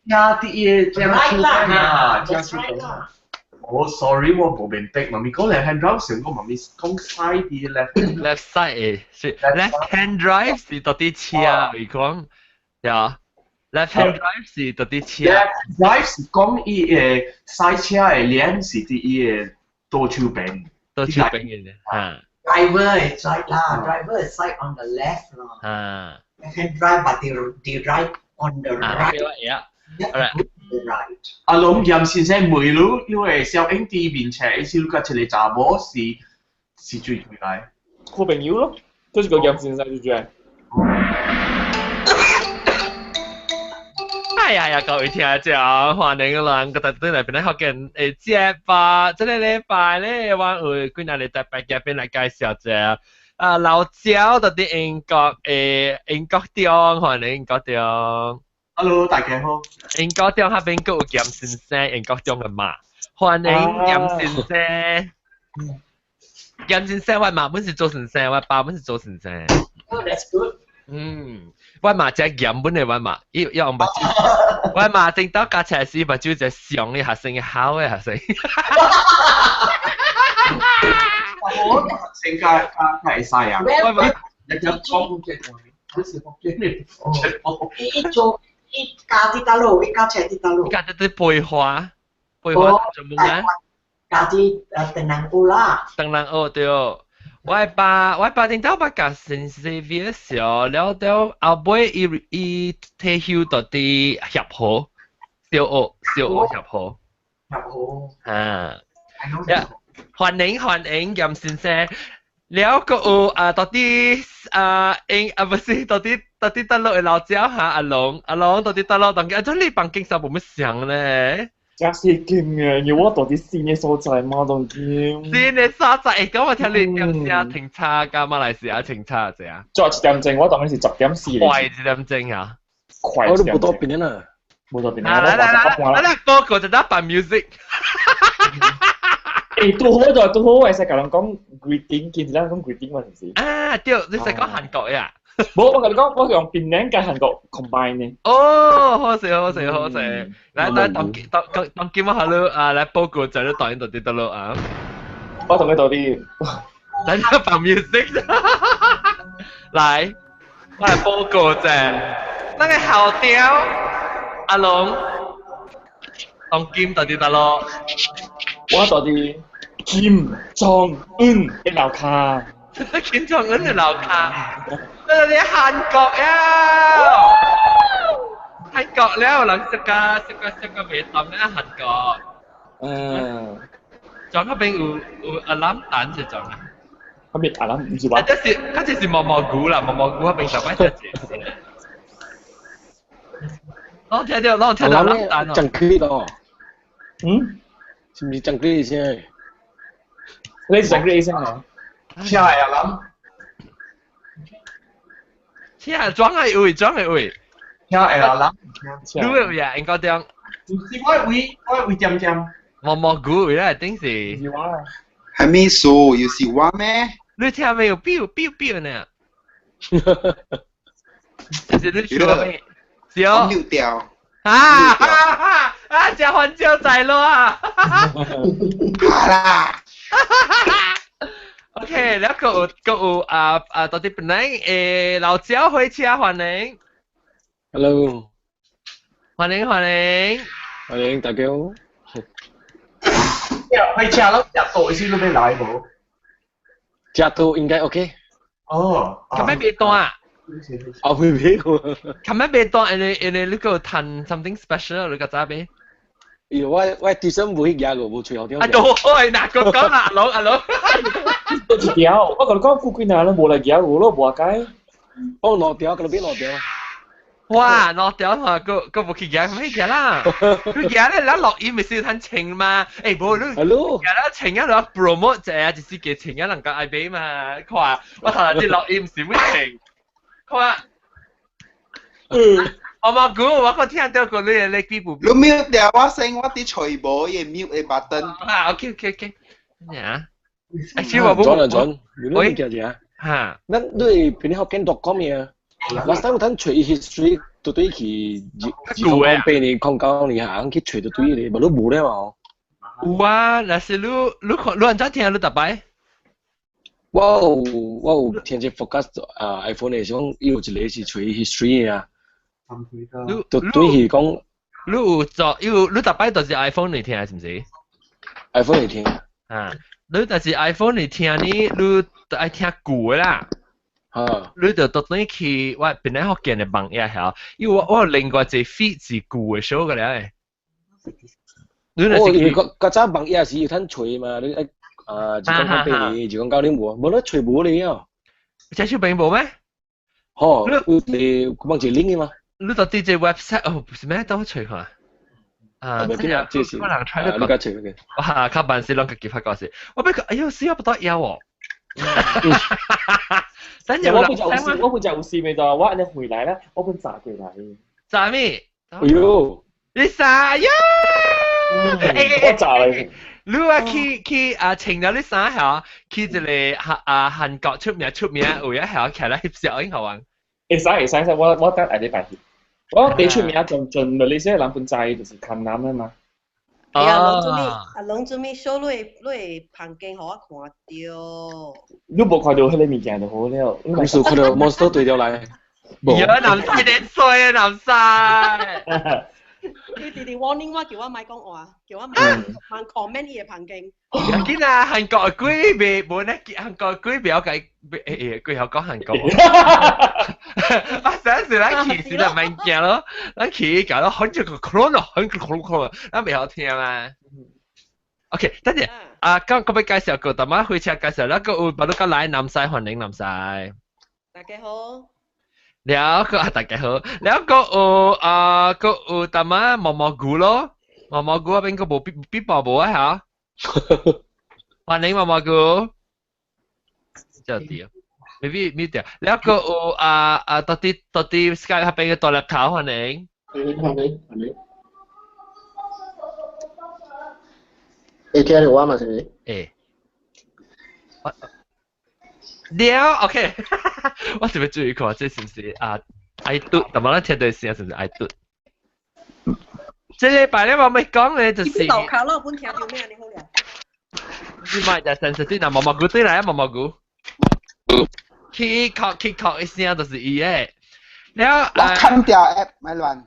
車佇伊個正手啦啊，正，that's 手 right 啦。哦，sorry，我無明白，媽咪講 left hand drive 時，我媽咪講 side 啲 left。 Left side 嘅是 left hand drive 是到啲車嚟講，呀，left hand drive 是到啲車。 Left drive 是講伊個賽車嘅鏈是佇伊個左手邊。左手邊嘅嚇。 Driver is right 啦，driver is side on the left 啦。Left hand drive, but they drive on the right. Yeah. Yeah, the right. 阿龍嚴先生問你，因為小英佇面前，伊是甲一個查某是是最回來。好朋友咯，就是個嚴先生就這樣。哎呀呀，各位聽眾，歡迎人個特登來邊來福建誒節吧。這個禮拜咧，我有幾若個特別嘉賓來介紹者。啊，老焦到佇英國誒，英國中，歡迎英國中。 Hello，大家好。英國中彼邊閣有嚴先生，英國中嘅嘛，歡迎嚴先生。嚴先生，我媽本是做先生，我爸本是做先生。 Oh, that's good. 嗯，我媽食鹽本的我媽，伊伊用目睭，我媽頂到加起來時目睭就上的學生嘅好的學生。我學生加加加會使啊。我媽日日講嘅，你是福建的。伊做伊教佇佗落，伊教冊佇佗落。教佇佇培華，培華做乜啊？教佇鄧南澳啦。鄧南澳對。我爸頂到捌共聖 Xavier 時，了了後尾伊伊退休到佇協和，小學小學協和。協和。啊。歡迎歡迎嚴先生。了閣有啊，到底啊英啊不是到底到底佗落的老焦哈阿龍阿龍到底佗落當今，啊，這你房間啥無乜想咧？這是勁嘅，要我到底新嘅所在嘛？當今新嘅所在，欸，咁我聽你點聲停車佮馬來西亞停車者啊？再一點鐘，我當然是10點4。快一點鐘啊！快。我都無到邊啦，無到邊啦。來來來來，來報告就得扮 music。欸，拄好就拄好，我會使共人講 greeting，見人講 greeting 嘛，是唔是？啊，對，你是講韓國呀？無，我共你講，我用檳榔佮韓國 combine 呢。哦，好勢好勢好勢，來來，當當當當今我好了啊，來報告就你當到底得咯啊。我同你到底，來放 music，來，我來報告者，那個校長阿龍，當今到底得咯？我到底金正恩的樓跤。金正恩的樓跤，那是韓國呀，韓國了，人識個識個識個未當咧韓國。裝嗰邊有有阿攬蛋是裝啊？嗰邊阿攬唔是話？這是，這是毛毛菇啦，毛毛菇嗰邊十塊錢。攏聽到，攏聽到攬蛋哦。張克咯。嗯？是毋是張克的聲？你是張克的聲啊？車的阿攬。車裝的位，裝的位。車的阿攬。你的位啊？應該點？是我位，我位點點。毛毛菇位啊，頂是。是我。係咩數？又是我咩？你聽沒有？嗶嗶嗶呢？就是你說咩？是哦。丟掉。啊啊啊！食番椒仔咯啊！好啦。 OK，了閣有閣有啊啊，到底本來誒老焦火車歡迎。 Hello。歡迎歡迎。歡迎大家好。火車攏食到時你欲來無？食到應該 OK。哦。琴日袂斷啊？哦，未買過。琴日袂斷，因為因為你閣有趁 something special，你較早買？伊我我貼身無去舉過，無揣好條。啊，對，哪個講啦，阿龍阿龍。多一條，我共你講，久幾年攏無來舉過咯，無解。哦，兩條，佮你買兩條。哇，兩條嘛，閣閣無去舉，咩舉啦？你舉咧，咱錄音咪是趁穿嘛？欸，無你 Hello，舉啦穿啊，你 promote 者啊，就是加穿啊，人家愛買嘛。看，我頭先錄音是欲穿，看。我冇估，我閣聽到過你的你比不？你 mute 掉我聲，我佇揣無伊 mute 的 button。啊，OK OK OK。咩啊？欸，我轉啊轉，你叫啥？哈？咱你平時福建 .com 呀？Last time 我睇揣 history，對對去2008年09年行去揣就對咧，無你無咧嘛？有啊，若是你你看你按怎聽你逐擺？我有聽這 focus 啊 iPhone 的時講，伊有一個是揣 history 的啊，就對去講，你有做，有你逐擺都是 iPhone 嚟聽是毋是？iPhone 嚟聽。啊，你但是 iPhone 嚟聽呢，你愛聽舊的啦。啊！你就特登去我本來福建的網頁遐，因為我有另外一個 feed 是舊的 show 個咧。你若是因為較早網頁是有通揣嘛，你愛啊2008年、2009年無，無你揣無咧哦。這手邊無咩？吼，有一個網一個 link 的嘛。你到底這 website 哦，不是咩？等我揣看。啊，這個這是可能揣到。你較揣個。哇，較慢是攏家己發覺是，我欲講，哎喲，死我不得枵哦。等陣我本就有事，我本就有事未到，我按呢回來咧，我本炸過來。炸咩？哎喲！你傻呀！我炸你。你啊去去啊，穿了你衫嚇，去一個啊韓國出名出名有一下徛來翕相，好啊。會使會使，我等下禮拜去。我第出名盡盡馬來西亞人本知就是坎南啊嘛。哎呀，攏做咩？啊，攏做咩？show 你房間予我看著。你無看著彼个物件就好了。唔是看著 monster 對著來。呀，南西你衰啊，南西。伊直直 warning 我，叫我莫講話，叫我莫莫 comment 伊的房間。見啊，韓國鬼未無呢？韓國鬼不要講，誒鬼曉講韓國。啊，上次咱去時就免驚咯，咱去搞到很久個 corona，很久 corona，咱袂曉聽嘛。OK，等陣啊，剛剛欲介紹過，淡仔火車介紹，咱閣有把你個來南西歡迎南西。大家好。了個啊，大家好，了閣有啊，閣有淡仔毛毛菇咯，毛毛菇嗰邊個無必必寶無啊嚇。歡迎毛毛菇。就啲，maybe mute 掉。了閣有啊啊，到底到底 Skype 嗰邊嘅大粒頭歡迎。歡迎歡迎歡迎。會聽著我嘛是毋是？會。了，OK，我特別注意看，這是毋是啊？愛嘟，但無咱聽著聲是毋是愛嘟？這禮拜咧我欲講咧就是。豆卡咯，本聽著咩你好了。你莫食三十啲，若毛毛菇對來啊，毛毛菇。去哭去哭一聲就是伊的。了，我砍掉 app，莫亂。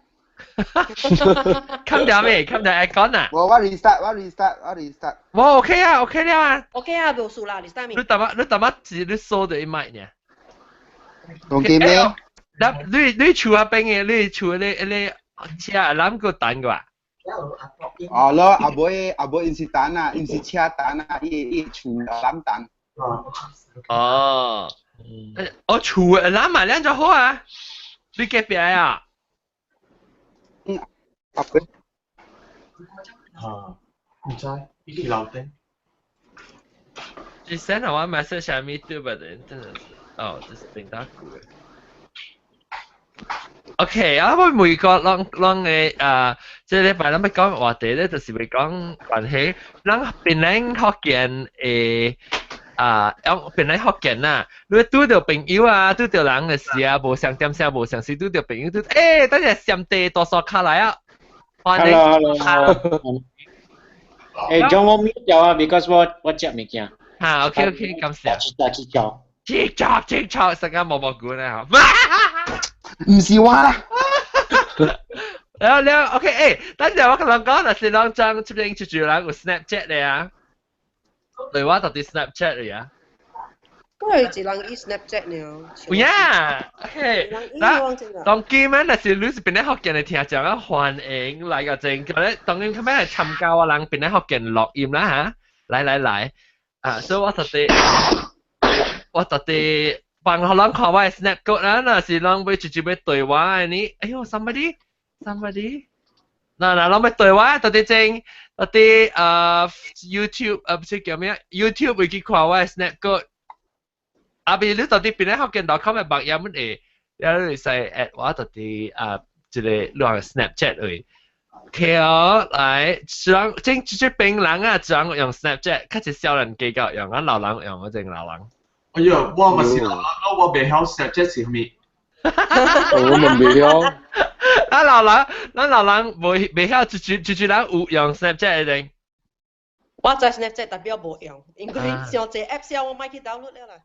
砍掉咩？砍掉 app 講啊？無，我 restart，我 restart，我 restart。無 OK 啊，OK 了啊。 OK 啊，無事啦，restart 你淡仔，你淡仔是你鎖著伊麥爾。講記咩？你厝仔邊的，你厝咧咧車攬個等個啊？哦，咯，阿妹阿妹，𪜶是等啊，𪜶是車等啊，伊伊厝攬等。哦，我厝攬埋兩就好啊，你隔壁啊？嗯，阿妹。啊，毋知，伊去樓頂。你 send 我 message 下面對吧？真的是，哦，這是頂大鼓的。OK，啊，我每個攏攏的啊，這禮拜咱欲講話題咧，就是欲講關係，咱檳榔福建的啊，用檳榔福建啊，你拄著朋友啊，拄著人的時啊，無相點聲，無相識，拄著朋友，拄，欸，等下上地多數卡來啊，歡迎，Hello，Hello，欸，將我 mute 掉啊，because 我食物件。嚇，OK OK，感謝。大家叫。接觸接觸，食間毛毛菇咧嚇。毋是我啦。了了，OK，欸，等陣我共人講，若是人將這邊出住人有 Snapchat 咧啊，對我到底 Snapchat 咧啊？都係一人伊 Snapchat 呢。有影，OK，嗱，當今啊，若是你是檳榔福建的聽眾啊，歡迎來個陣，咁咧，當然較尾來參加我人檳榔福建錄音啦嚇，來來來，啊，所以我特地幫予人看我的 Snap 啦，若是人欲直接欲對話的呢，哎喲，somebody，somebody，嗱嗱，人欲對話，特地正，特地啊 YouTube 啊，不是叫咩？YouTube 會去看我的 Snap 歌。啊，比如你到底檳榔福建 .com 的網頁會，了你會使 add 我到底啊，這個你 Snapchat 位。OK 哦，來，人正這邊人啊，人用 Snapchat，較濟少年家較用，啊老人用，我正老人。哎喲，我嘛是老人，我袂曉 Snapchat 是啥物。我們袂曉。咱老人，咱老人袂袂曉，一一一人有用 Snapchat 的。我知 Snapchat 代表無用，因為上濟 app 我莫去 download 了啦。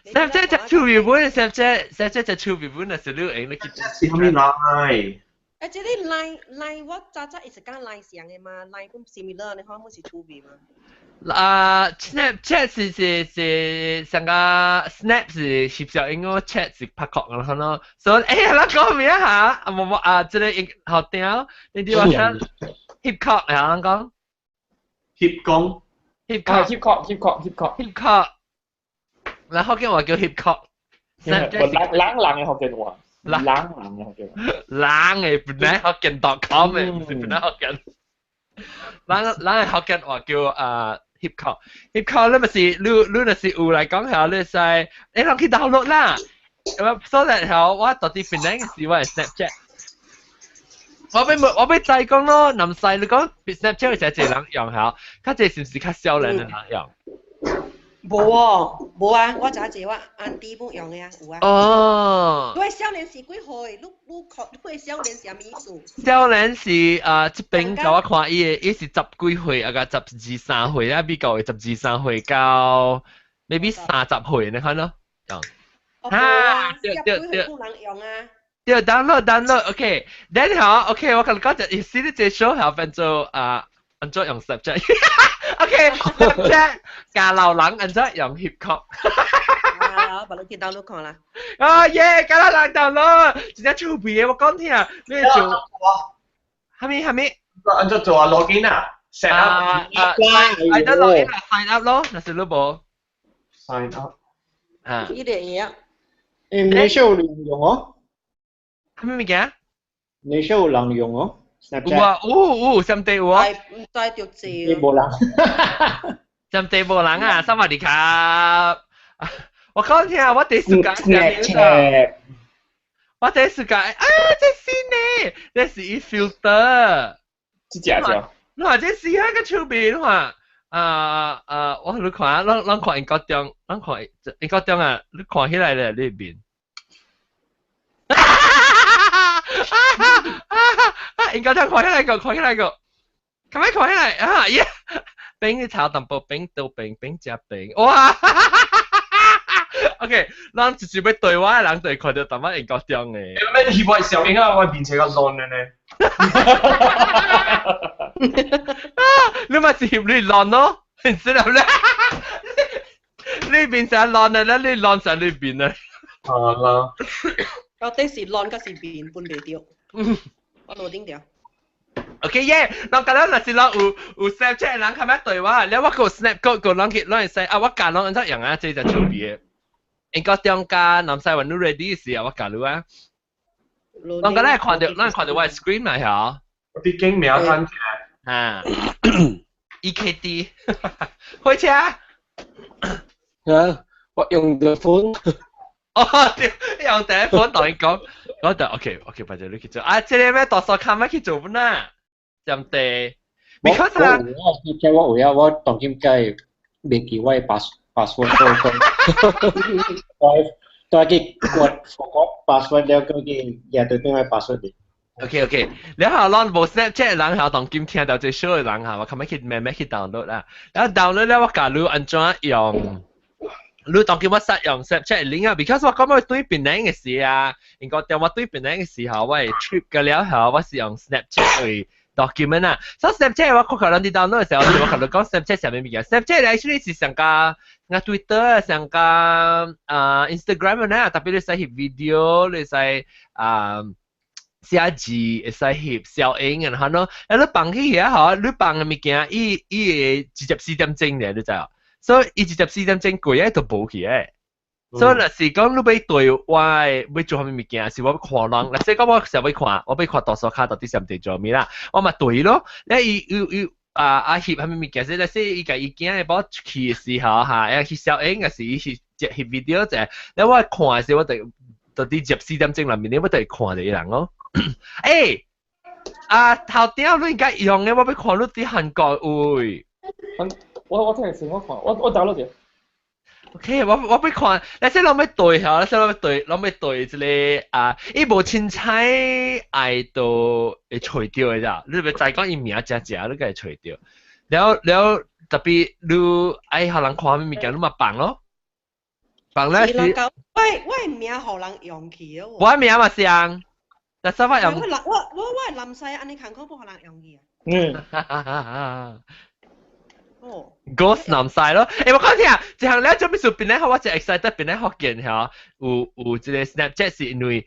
Snapchat 就趣味本，Snapchat 就趣味本，若是你用你去。是啥物來？欸，這個 Line Line 我早早一直講 Line 上的嘛，Line 咁 similar，你看我是趣味嘛？啊，Snapchat 是是是上個 Snap 是翕相影哦，Chat 是拍確咁咯。所以欸，咱講咩嚇？啊，無無啊，這個英學聽，你啲話聽 hip hop 啊，咱講翕講 hip hop hip hop hip hop hip hop hip hop，然後叫我叫 hip hop。人人人嘅福建話，人人嘅福建話，人嘅本來福建 .com 嘅，唔是本來福建。人人嘅福建話叫啊 hip hop，hip hop 你咪是你你若是有來講下，你使你人去 download 啦。所以後我到底本來是我 Snapchat。我欲我欲知講咯，南西你講 Snapchat 是濟人用下，較濟是毋是較少年的人用？無哦，無啊，我知影我 auntie 本用的啊，有啊。哦。你少年是幾歲？你你看，你的少年是啥物意思？少年是啊，這邊共我看伊的，伊是十幾歲啊，個十二三歲啊，比較的十二三歲到 maybe 30歲，你看咯。哈，對對對。有人用啊。對，download download，OK。then 好，OK，我共你講就意思，你這 show 係變做啊，按怎用 Snapchat。OK，Snapchat 教老人按怎用 hip hop。啊，把你去 download 看啦。啊耶，教老人 download，真正趣味的，我講聽，你做，蝦米蝦米？按怎做啊？login 啊？set up 啊，係得 login 啊，sign up 咯，若是你無 sign up。啊。伊個會啊。誒，你少人用哦？蝦米物件？你少人用哦？有啊，有有，上帝有啊。毋知就濟。你無人。上帝無人啊，薩瓦迪卡。我講聽，我第時間我第時間，啊，這新的，這是伊 filter。這隻隻。你看這是啊個趣味，你看，啊啊，我你看，咱咱看英國中，咱看英國中啊，你看起來咧裏面。哈哈哈哈應該聽看起來個，看起來個，咁樣看起來啊，耶！餅炒淡薄，餅豆餅，餅食餅，哇！OK，咱直接欲對話的人就會看到淡薄英國中的。咩翕我小影啊，我變成個亂的呢。你嘛是翕你亂咯，你知道咧？你變成亂的咧，你亂成你變啊。啊啦。到底是亂還是變，分袂著。我落頂掉。 OK 耶，人今日若是人有有 Snapchat 人較咩對話，了我個 Snap 個個人去，人會使啊，我教人按怎用啊，這就趣味的。英國中間南西雲你 ready 時啊，我教你啊。人今日看到，咱看到我的 screen 嚟嚇。我啲經名睇起來。啊。EKD，開車。啊，我用的 phone。哦，對，用第一款同伊講，我就 OK OK，反正你去做啊，這個咩大數卡咩去做本啊？針對，because 啊，我我有啊，我當今屆未記我的 password 我我去 forgot password 了，佢去也對對我 password 的。 OK OK，然後咱無 Snapchat 人後當今聽到這 show 的人哈，我較去慢慢去 download 啦。然後 download 了，我教你按怎用。你當今我實用 Snapchat link 啊，because 我講我對檳城嘅時啊，應該當我對檳城嘅時候，我係 trip 嘅了後，我是用 Snapchat 去 document 啊。所以 Snapchat 我看看人哋 download 嘅時候，我同你講 Snapchat 上面物件，Snapchat actually 是上加個 Twitter 上加啊 Instagram 啊，特別你使翕 video，你使啊。寫字會使翕小影，然後咯，啊你放去遐吼，你放嘅物件，伊伊會直接4點鐘咧，你知無？所以伊直接四點鐘過咧就無去誒。所以若是講你欲對我欲做啥物物件，是我欲看人，若是講我想欲看，我欲看大數卡到底上佇做物啦，我嘛對咯。咧伊伊伊啊啊翕啥物物件，是若是伊共伊囝會幫去的時候哈，去小影，抑是伊是翕 video 者，咧我看的時我就到底入四點鐘內面，我就會看著伊人咯。欸，啊頭頂你應該用的，我欲看你佇韓國位。我我聽下先，我看，我我 download 者。OK，我欲看，你先攏欲對嚇，你先攏欲對，攏欲對這个啊，伊無凊彩愛到會揣著的咋，你欲知講伊名正正，你會揣著。了了特別你愛予人看物件，你嘛放咯。放咧是。我名予人用去哦。我名嘛像，但是我用。我南西按呢艱苦無予人用去啊。嗯。哦。 Ghost 南西咯，欸，我講聽，這項咧做咩事？邊咧我就 excited，邊咧福建嚇，有這个 Snapchat 是因為，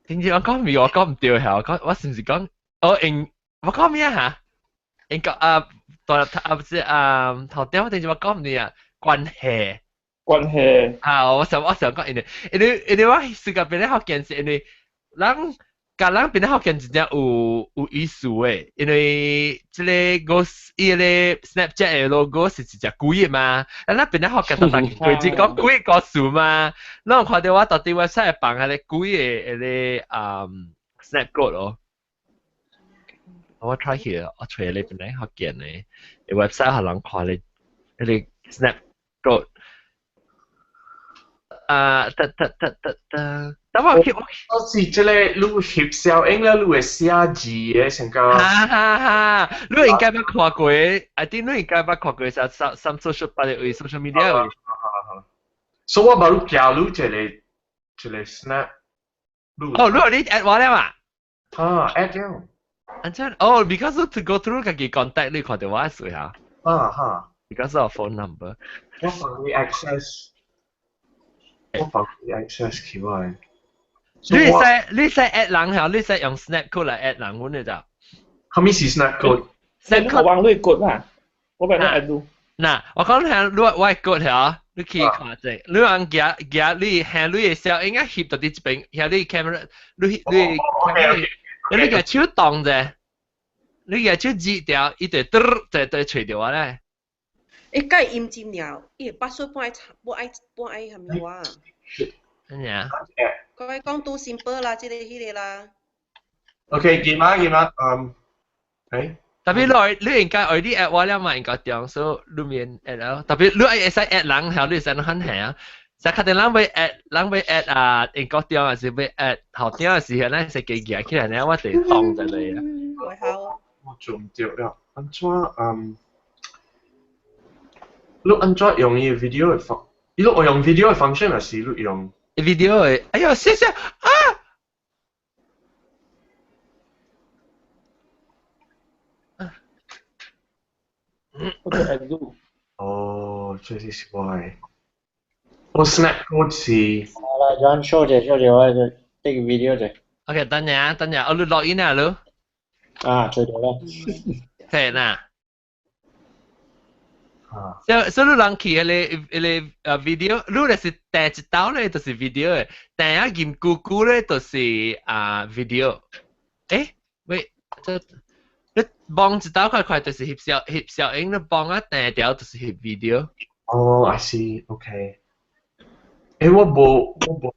聽住我講咩？我講毋對嚇，我講我是毋是講哦用我講咩嚇？應該啊，大啊不是啊，頭點我聽住我講咩啊？關係。關係。啊，我想講，因為我世界邊咧福建是因為人。共人變福建真正有意思的，因為這个 Ghost 伊个 Snapchat 的 logo 是一隻鬼嘛，咱變福建逐逐規只講鬼故事嘛，咱有看著我到底 website 放彼个鬼的彼个Snap code 咯。我 try 去，我揣你變福建的 website 予人看咧，彼个 Snap code。啊，得得得得得。等我去，我是這个你翕相影了，你會寫字的成個。哈哈哈！你應該捌看過，I think 你應該捌看過啥 some social 別个 social media。所以我無你加入這个 snap。哦，你 add 我了嘛？啊，add 了。按怎？哦，because to go through 家己 contact 你看著我水哈。啊哈。 Because of phone number。我放你 access，我放你 access 起來。你會使 add 人嚇，你會使用 snap code 來 add 人，阮的就。啥物是 snap code？ snap code 網你 code 啦，我俾你 add 你。嗱，我講聽你我 code 嚇，你去看者，你按夾夾你向你的小應該翕到佇這邊，向你 camera，你你 camera，你個手動者，你個手指掉，伊就嘟就揣著我咧。伊改音真了，伊的 password 本愛本愛本愛蝦米話？咩啊？各位講 too simple 啦，這个彼个啦。 OK，記嗎記嗎？嗯，誒。特別你應該愛你 add 我了嘛，應該中，所以你免 add 了。特別你愛會使 add 人，後你會使很下啊。就確定人欲 add，人欲 add 啊，英國中還是欲 add 後頂的時候，咱是加夾起來呢，我就當在你啊。會好。我做毋著了，按怎嗯？你按怎用伊 video 的 func？你愛用 video 的 function 還是你用 video 的？哎喲，謝謝啊！我就 add 你。哦，這是我的。我 snap code 是。好啦，John show 者 show 者，我 take video 者。 OK，等下等下，我你錄音啊，你。啊，做到啦。係嗱。所以你人去彼个video，你若是訂一刀咧，就是 video 的；訂啊金咕咕咧，就是啊 video。欸，喂，這你望一刀塊塊就是翕相翕相影，你望啊訂條就是翕 video。哦，I see，OK。欸，我無，我無。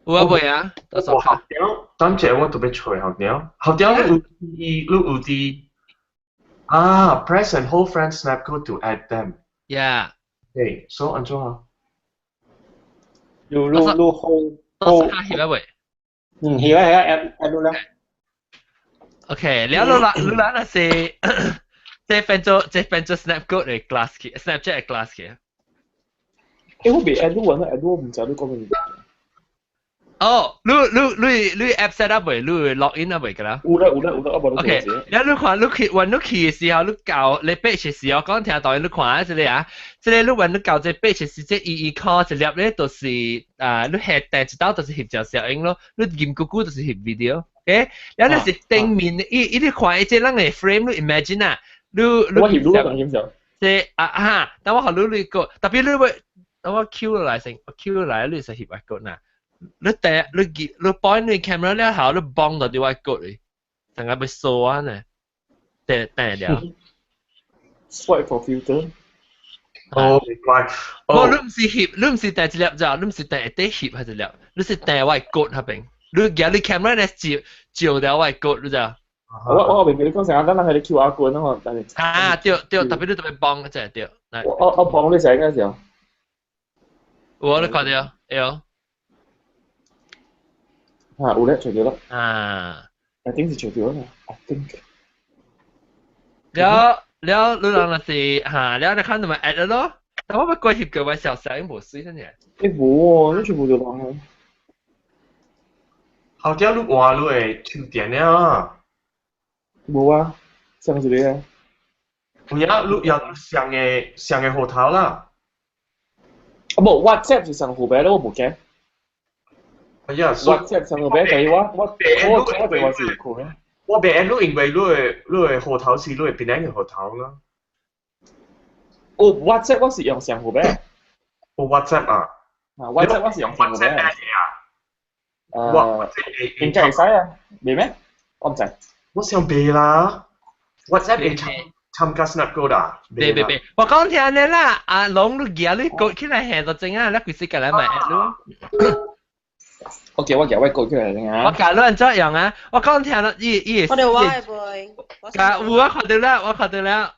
有啊未啊？我學長，等陣我特別揣學長，學長你有佇，你有佇啊，press and hold friend snap code to add them。 Yeah。對，所以按怎啊？你你你 hold hold 翕啊未？嗯，翕啊翕啊，add add 啦。 OK，了你啦你啦那是，這變做 snap code 的 class 去，Snapchat 的 class 去。欸，我未 add 你，我 add 我毋知你講咩。哦，你 app set up 未？你 log in 啊未㗎啦？有啦有啦有啦，我無 OK，了你看你去，when 你去的時候，你校你 page 的時候，講聽導演你看啊，這个啊，這个你when 你校這 page 是這一一箍一粒咧，就是啊，你下訂一刀就是翕照相影咯，你撳咕咕就是翕 video。OK，了你是頂面，伊伊你看伊這咱的 frame，你 imagine 啊，你你我翕你我翕相。這啊哈，等我予你你個，特別你會，等我 Q 落來先，我 Q 落來，你是翕我個呐。你第你見你 point 你 camera 了後，你幫到啲我個哩，成個被掃啊呢，掟掟了。 Swipe for filter。哦，明白。無，你毋是翕，你毋是掟一粒咋，你毋是掟一塊翕還一粒，你是掟我個那邊，你舉你 camera 咧照照掉我個，你知？我明你講成日等等係你 QR code 啊嘛，但係啊對對，特別你特別幫真係對。我幫你寫嘅時候，我都看到，對。啊，有咧，除咗啦。啊。 I think 是除咗啦，I think。了了，你人就是嚇，了你看就咪 add 咯。但我要過翕個我小聲無水真係。欸無喎，你全部就人啊。後底你換你會手電了。無啊，上一個啊。有影你用上個號頭啦。啊無，WhatsApp 是上號碼咧，我無驚。哎呀，WhatsApp 上號碼，但係我電話是看咩？我袂按你，因為你的號頭是你的邊個號頭啦。哦，WhatsApp 我是用上號碼。哦，WhatsApp 啊。啊，WhatsApp 我是用上號碼。啊。應該會使啊，袂咩？我毋知。我想袂啦。WhatsApp 會參加 Snap Code 啊？袂袂袂，我講聽你啦，阿龍你舉你過起來下就真啊，你幾時過來買你？ OK，我舉我過起來先啊。我教你按怎用啊？我講聽啦，伊伊我哋我的袂。教有我看到了，我看到了。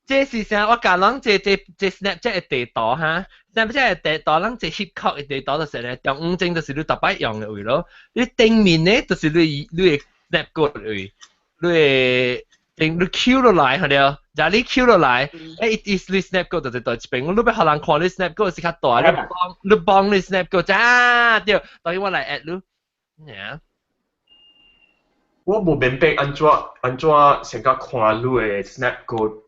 這是啥？我教人這 Snapchat 的地圖哈，Snapchat 的地圖，咱這翕殼的地圖就是咧，中央正就是你逐擺用的位咯。你頂面咧就是你的 Snap code 位，你的頂你 Q 落來係了，若你 Q 落來，欸，伊你 Snap code 就是佗一邊，你欲予人看你 Snap code 是較大，你幫你 Snap code 啊，對，當然我來 add 你，呀。我無明白按怎成個看你的 Snap code。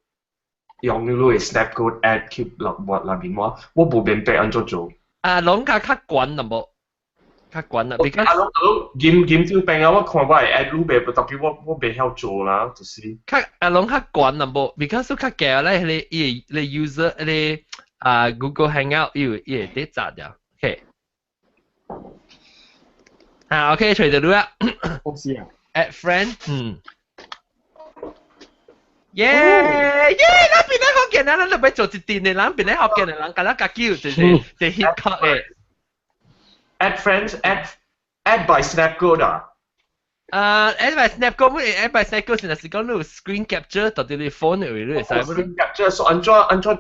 用你的 Snap code add 去落我內面我無明白按怎做。啊，攏較較懸淡薄，較懸啦。啊，攏攏撳撳這邊啊，我看我會 add 你袂，特別我袂曉做啦，就是。較啊，攏較懸淡薄，because 較加咧，彼個伊個 user 彼個啊 Google Hangout 伊有伊會得炸掉，OK。啊，OK，隨著你啊。好是啊。 Add friend，嗯。耶耶！咱邊咧福建人，咱都欲做一陣的人，邊咧福建的人，共咱家己有一個一翕殼的。 Add friends, add by Snap code 啊。啊，add by Snap code，乜 add by Snap code 是若是講你有 screen capture 到佇你 phone 內你會使。 Screen capture 說按怎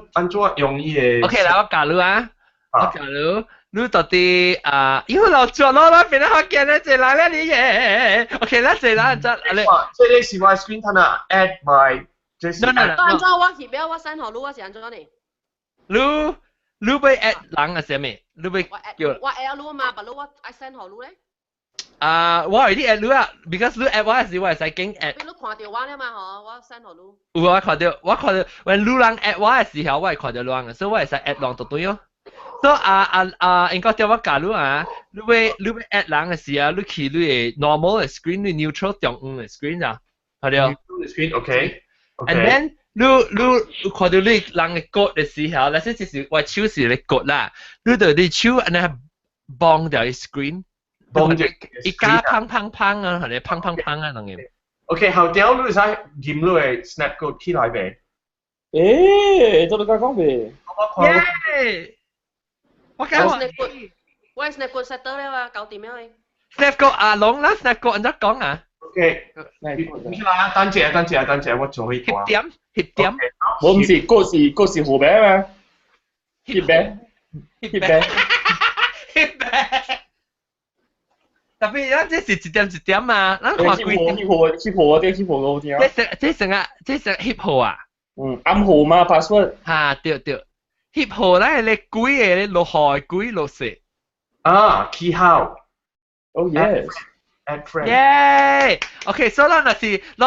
用伊個？OK 啦，我教你啊，我教你。你到底啊？因為老轉咯，咱邊咧福建咧，一人咧你耶。OK，咱一人就你。這個是我 screen 睇啊，add by。 No no no。按怎我翕了，我 send 予你，我是按怎呢？你欲 add 人啊？啥物？你欲叫？我 add 你嘛，但你我愛 send 予你咧。啊，我係你 add 你啊，because 你 add 我時，我會使經 add。你看到我了嘛？嗬，我 send 予你。有我看到，我看到，when 你人 add 我的時候，我會看到你人，所以我會使 add 人就對咯。所以啊啊啊，應該叫我教你啊，你欲 add 人的時啊，你去你的 normal 的 screen，你 neutral 中央的 screen 啊，係了。 screen，OK。 And then 你看到你人的 code 的時候，那些就是我手是咧 code 啦，你就你手按呢綁掉 screen，綁住一加砰砰砰啊，係咧砰砰砰啊，啷個？OK，後屌你使撳你的 Snap code 起來未？欸，做你講未？我看。我講我 Snap 我 Snap code set 了啊，搞掂了。 Snap code 啊，龍啦，Snap code 按怎講啊？ OK，起來啊！等陣，等陣，等陣，我做一翕點，翕點。我唔是，嗰是嗰是號碼嘛？翕咩？翕咩？翕咩？特別咱這是一點一點嘛，咱看幾點？翕號，翕號，啲翕號好聽。這成翕號啊？嗯，暗號嘛，password。哈，對對，翕號咱係咧幾個咧落雨幾落雪。啊，記號。 Oh yes。 Add friend。耶！OK，所以咱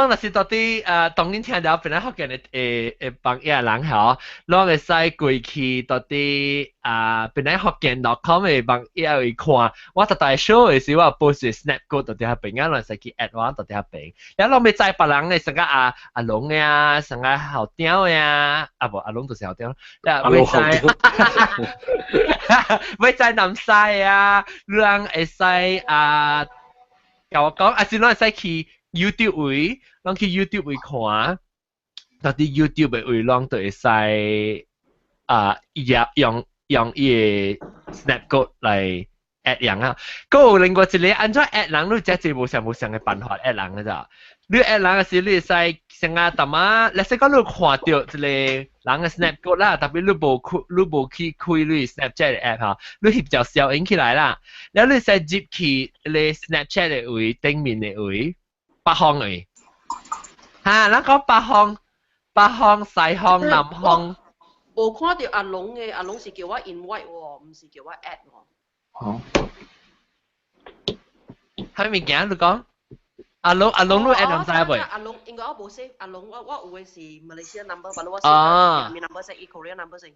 若是到底當然聽到本來福建的誒幫嘢人吼，咱會使過去到底啊本來福建 .com 的網頁去看，我逐大 show 的時我 post snap code 到底遐邊啊，咱使去 add 我到底遐邊。然後攏欲知別人的成個阿阿龍的啊，成個後雕的啊，啊無阿龍就是後雕，欲知欲知南西啊，人會使啊。共我講，啊是咱會使去 YouTube 位，咱去 YouTube 位看，到底 YouTube 的位，攏就會使啊，用伊的 Snap code 來 add 人啊。閣有另外一個按怎 add 人，你這是無相無相嘅辦法 add 人嘅咋？你 add 人嘅時，你會使先啊，淡仔，例如講你看著一個人嘅 snap code 啦，特別你無開，你無去開你 Snapchat 嘅 app 哈，你翕條小影起來啦，然後你使入去你 Snapchat 嘅位頂面嘅位，北方位，哈，咱講北方，北方、西方、南方。無看著阿龍嘅，阿龍是叫我 invite 喎，毋是叫我 add 喎。哦。係物件你講？阿龍阿龍你 add 人知未？阿龍應該我無 save 阿龍，我我有的是 Malaysia number，但我 save 咩 number 先？伊 Korea number 先。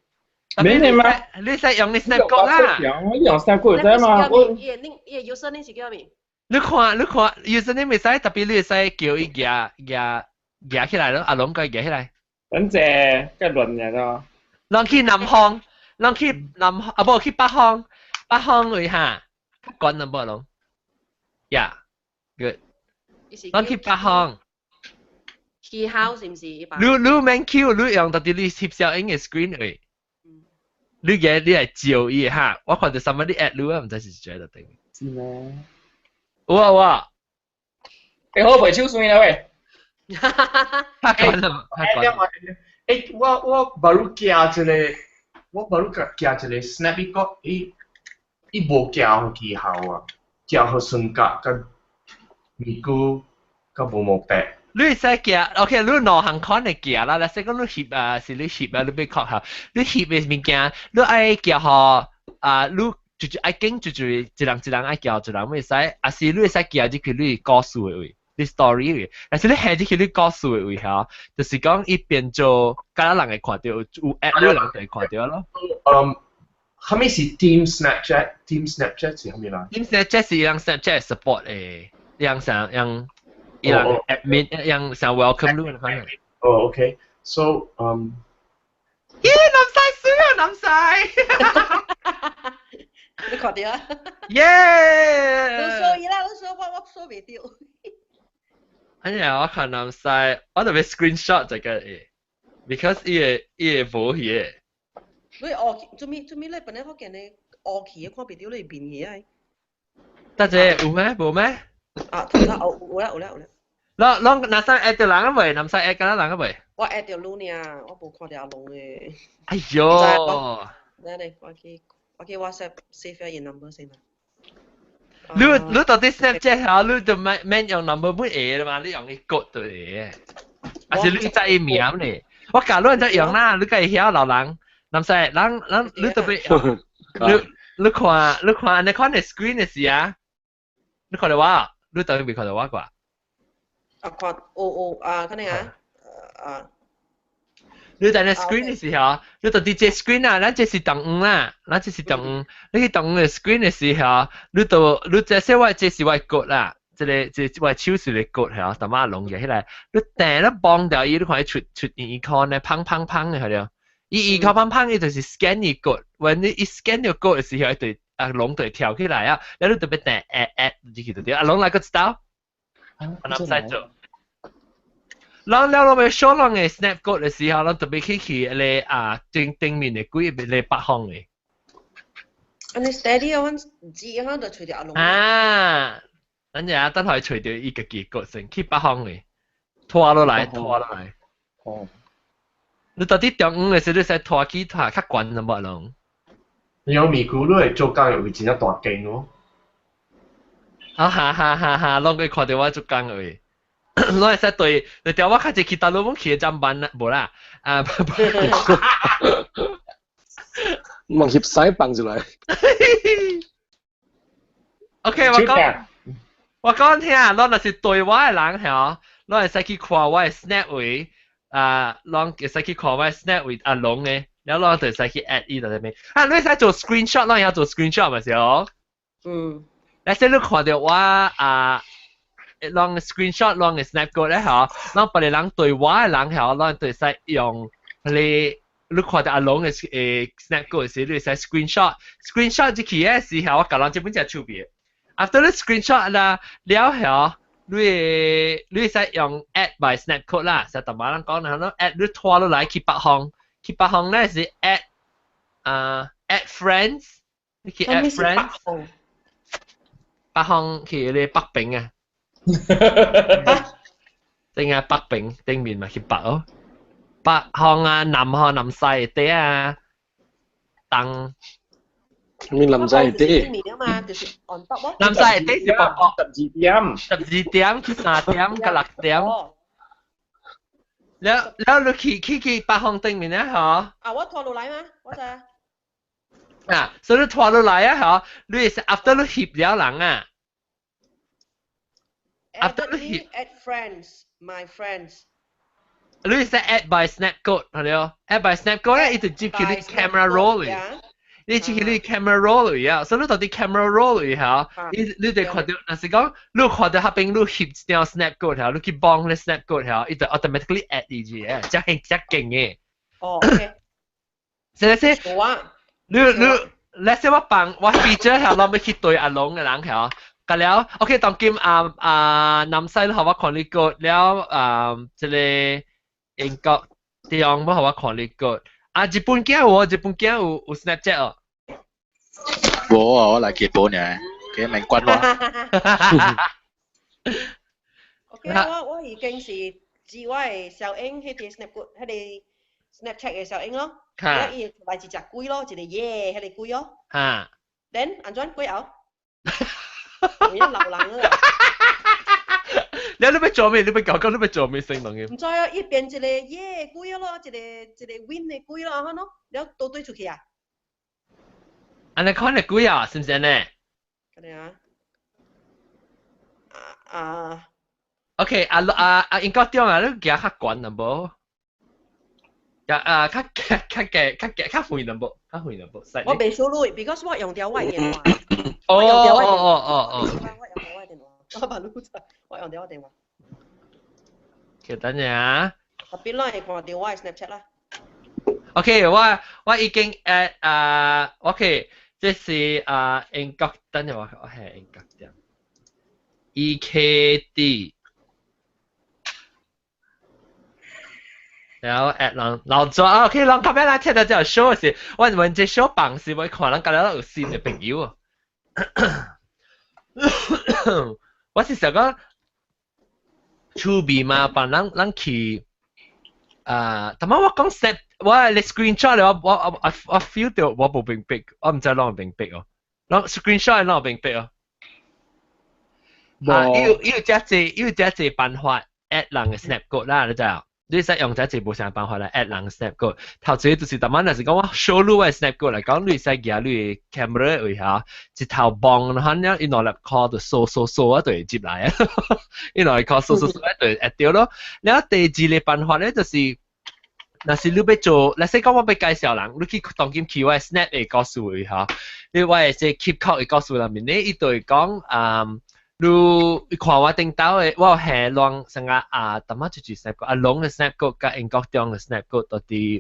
免你嘛？你使用你 Snap 歌啦。用用 Snap 歌知嘛？我伊個伊個 username 是叫咩？你看你看 username 會使，特別你會使叫伊舉舉舉起來咯，阿龍佢舉起來。等陣，個亂嘅咯。人去南方，人去南啊無去北方，北方位哈，較懸淡薄龍。Yeah，good。人去北方。氣候是毋是？你你免 Q，你用特別你翕小影嘅 screen 位。你嘅你係照伊哈，我看著 somebody add 你啊，毋知是誰就定。是咩？有啊有啊。你好袂手酸啦喂。較懸啦，較懸。欸，我我 baru 寄一個，我 baru 寄一個 snap 伊個，伊伊無寄予記號啊，寄予酸角佮咪菇佮無毛白。你會使寄，OK，你兩項款的寄啦，若是講你翕啊，是你翕啊，你欲確下，你翕的物件，你愛寄予啊，你就愛經就就一人一人愛寄，一人會使，啊是你會使寄入去你故事的位，你 story 位，但是你下入去你故事的位嚇，就是講伊變做敢若人會看著，有 add 你人就會看著咯。嗯，啥物是 Team Snapchat？Team Snapchat 是啥物啦？Team Snapchat 是讓 Snapchat support 的，讓啥讓。伊人 admin 讓想 welcome 你反正。哦，OK，so 咦，南西輸啊，南西！你看著啊？耶！你說伊啦，你說我我說袂著。哎呀，我看南西，我特別 screenshot 這個誒，because 伊個伊個無彼個。你學做咩做咩？你本來福建的學起看袂著你面起來。大姐有咩？無咩？啊，頭先有有啦有啦有啦。攏攏南西 add 著人啊未？南西 add 敢若人啊未？我 add 著你爾，我無看著阿龍的。哎喲！等下，我去我去 WhatsApp save 伊 number 先啦。你你到底 Snapchat 嚇？你就免免用 number 本會啦嘛？你用伊 code 就會。還是你知伊名呢？我教你怎用啦，你家己曉老人，南西人人你特別，你你看你看你看你 screen 的時啊，你看著我，你當然未看著我啩？啊，看有有啊，可能啊，啊。你在那 screen 的時候，你到底這 screen 啊，咱這是動物啦，咱這是動物。你去動物的 screen 的時候，你就你這說我這是我的骨啦，這個這我的手是個骨嚇，淡仔攏起來，你掟你綁掉伊，你看伊出出 icon 咧，砰砰砰的，係了。伊 icon 砰砰，伊就是 scan 伊骨，when 你一 scan 到骨的時候，伊就啊龍就會跳起來啊，然後你特別掟 add add 入去就對，啊龍來個一刀，我諗使做。咱了落尾小人的 snap code 的時候，咱特別去去個啊頂頂面的幾個北方的。按呢 steady 啊，阮知影就揣著阿龍。啊，咱日等下揣著伊家己個先去北方的，拖落來，拖落來。哦。你到底中午的時，你使拖去拖較懸淡薄攏。你有咪咕，你會做工的位真正大間哦。啊哈哈哈哈！攏會看著我做工的位。攏會使對，對條我較濟去大陸，阮去的真慢啦，無啦，啊，望翕屎放出來。 OK，我講，我講聽，攏若是對我的人嚇，攏會使去看我的 snap 位，啊，攏會使去看我的 snap 位阿龍的，然後攏就會使去 add 伊在那邊。啊，你會使做 screenshot，攏會曉做 screenshot 嘛是哦？嗯。但是你看著我啊。攏 screenshot 攏 snap 過咧嚇，攏別個人對我的人嚇，攏就會使用你你看著阿龍的誒 snap 過時，你會使 screenshot，screenshot 入去的時候，我教人這本只手別。After 你 screenshot 啦，了後你會你會使用 add by snap code 啦，實淡薄人講啦，你 add 你拖落來去北方，去北方咧是 add 啊 add friends，你去 add friends。北方去迄個北平啊，定啊北平頂面嘛去北哦，北方啊南方南西底啊，東。咩南西底？面啊嘛，就是 on top 咯。南西底是北角。 12點。 12點去3點甲6點。了了，你去北方頂面啊，嗬？啊，我拖落來嘛，我知。啊，所以你拖落來啊，嗬？你是 after 你翕了人啊？after 你翕 add friends, my friends。你是 add by snap code 係咯？add by snap code 咧，伊就接去你 camera roll 嚟。你接去你 camera roll 嚟啊，所以你到底 camera roll 嚟嚇，你就看到，若是講你看到彼邊你翕一張 snap code 嚇，你去幫你 snap code 嚇，伊就 automatically add 你住嘅，真係真勁嘅。哦，OK。所以說，你，let's say 我幫我 feature 下，我欲去對阿龍嘅人嚇，甲了，OK，當今啊啊南西予我看你個了啊，這个英國地方欲予我看你個。啊，日本囝有哦，日本囝有 Snapchat 哦。無啊，我來日本呢，佢免管我。 OK，我已經是知我的小英，彼個 Snap 彼個 Snapchat 的小英咯。哈。伊來一隻鬼咯，一個耶，彼个鬼咯。哈。 Then 按怎過後？你老人啊！你欲做咩？你欲講講你欲做咩成龍嘅？毋知啊，伊變一個耶鬼咯，一個一個 win 的鬼咯，按怎咯？了倒對出去啊？按呢看的鬼啊，是毋是呢？按呢啊？啊啊！OK，啊啊啊！英國中啊，你行較懸淡薄？啊較較較較較較遠淡薄，較遠淡薄。我袂輸入，because 我用著我的電話。哦哦哦哦哦。我用著我的電話，我把路我用著我電話。其等陣。特別咱會看著我的 Snapchat 啦。 OK，我已經 add 啊，OK，這是啊英國，等陣我係英國點？EKD。然後 add 人老左啊，OK，人較尾來聽到這個 show 時，我問這 show 放時，我看人甲了有新的朋友啊。我是想講趣味嘛，幫人人去啊，但係我講 snap，我你 screenshot 我 feel 到我無明白，我毋知啷明白哦。啷 screenshot 啷明白哦？啊，伊有遮濟，伊有遮濟辦法 add 人的 snap code 啦，你知無？你使用遮濟無啥辦法來 add 人 snap code。頭一個就是逐擺若是講我 show 你我 snap code 來講，你會使舉你 camera 位下，一頭望，反正伊兩粒箍就掃掃掃啊，就會接來啊。伊兩粒箍掃掃掃啊，就會 add 著咯。了第二個辦法咧，就是若是你欲做，若是講我欲介紹人，你去當今去我 snap 的故事位下，你我的這 keep code 的故事內面咧，伊就會講啊。你看我頂頭的，我有下亂成個啊，淡仔就是 snap 阿龍的 snap code 佮英國中的 snap code 都佇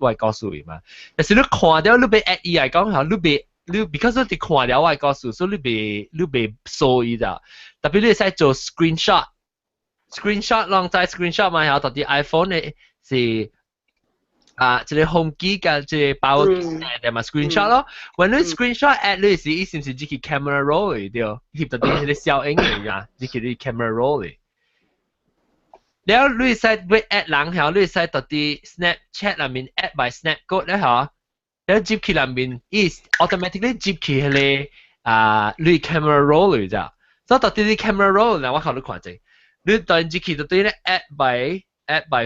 我的故事裡嘛。但是你看著你欲 add 伊來講吼，你袂你 because 你佇看著我的故事，所以你袂掃伊咋。特別你會使做 screenshot，screenshot 攏知 screenshot 嘛，吼，到佇 iPhone 的是啊，這個 home key 佮這個 power key 嘛 screenshot 咯。when 你 screenshot add 你時，伊是毋是入去 camera roll 裡對？翕到佇彼个小影嚟啊，入去你 camera roll 裡。了你會使欲 add 人吼，你會使到佇 Snapchat 內面 add by snap code 咧吼，了入去內面，伊 automatically 入去彼個啊，你 camera roll 裡咋？所以到佇你 camera roll 咧，我靠你看者，你當入去就對咧 add by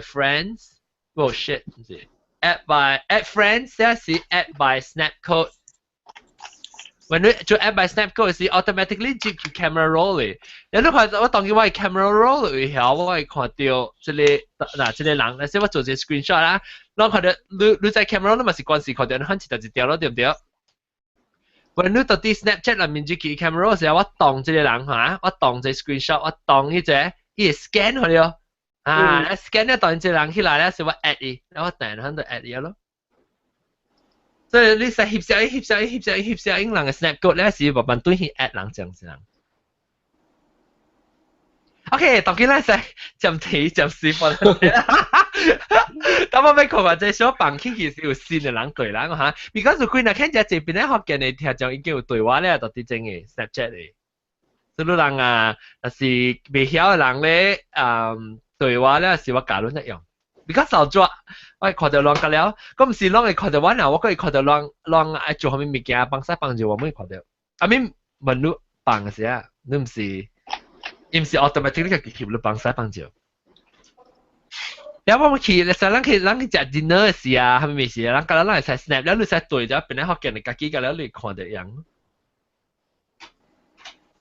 friends，oh shit，毋是。add by add friends，這是 add by snap code。when 你做 add by snap code 是 automatically 入去 camera roll 裡。你看我當佢我 camera roll 裡後，我會看到這个嗱這个人，那是我做一個 screenshot 啦，我看到你在 camera roll 嘛是關係看到你看一條一條咯，對毋對？when 你到佇 Snapchat 內面入去 camera roll 時候，我當這个人嚇，我當這 screenshot，我當彼個，伊會 scan 予你哦。啊，scan 咧當這人起來咧，是我 add 伊，然後我等下就 add 伊咯。所以你使翕相、翕相、翕相、翕相，人的 snap code 咧是慢慢對去 add 人這樣子人。OK，當今咱使暫停暫時放。但我欲看看這小房起其實有新的人對人哈，because 有幾若看這這邊咧福建的聽眾已經有對話咧，到佇真的 Snapchat 的。所以人啊，若是袂曉的人咧，對我咧是我教你一樣。比較少做，我看到人個了，我毋是攏會看到我啦，我閣會看到人人愛做啥物物件，幫手幫助我，會看到。I mean 問你幫時啊，你毋是，伊毋是 automatically 家己翕你幫手幫助。了我去，你使咱去咱去食 dinner 的時啊，啥物物事啊，咱甲咱會使 snap，了你使對咗邊個福建的家己，甲了你看到樣。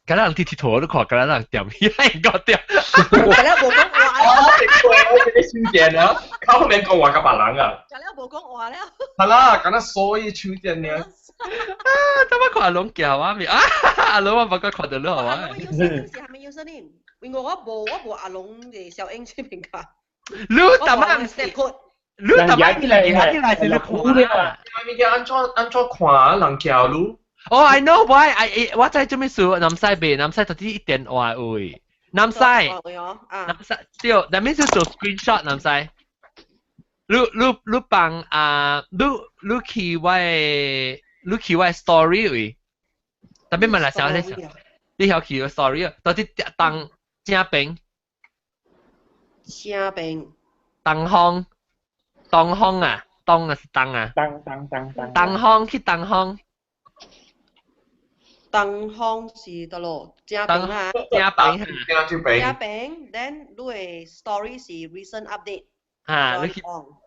敢若人佇佚佗你看，敢若人掂起來個掂。敢若無講話了。我這個手電啊，靠後面講話佮別人啊。敢若無講話了。係啦，敢若所以手電呢。啊，怎麼看阿龍叫我咪啊？阿龍我不過看到你好啊。阿龍 username 是啥物 username？因為我無阿龍的小英這邊卡。你怎麼唔是？你怎麼起來？起來是你看啊？物件按怎按怎看人叫你？哦，I know why I 我知做咩事，南西袂，南西特啲一電話位，南西，南西對，那邊是做 screenshot 南西。你你你幫啊，你你去我的，你去我的 story 位，特別問來小你，你曉去我 story 啊？到底當正邊？正邊。東方，東方啊，東啊是東啊。東東東東。東方去東方。東方是佗落正邊啊，正邊，正邊，正邊。Then 你的 story 是 recent update。嚇，你去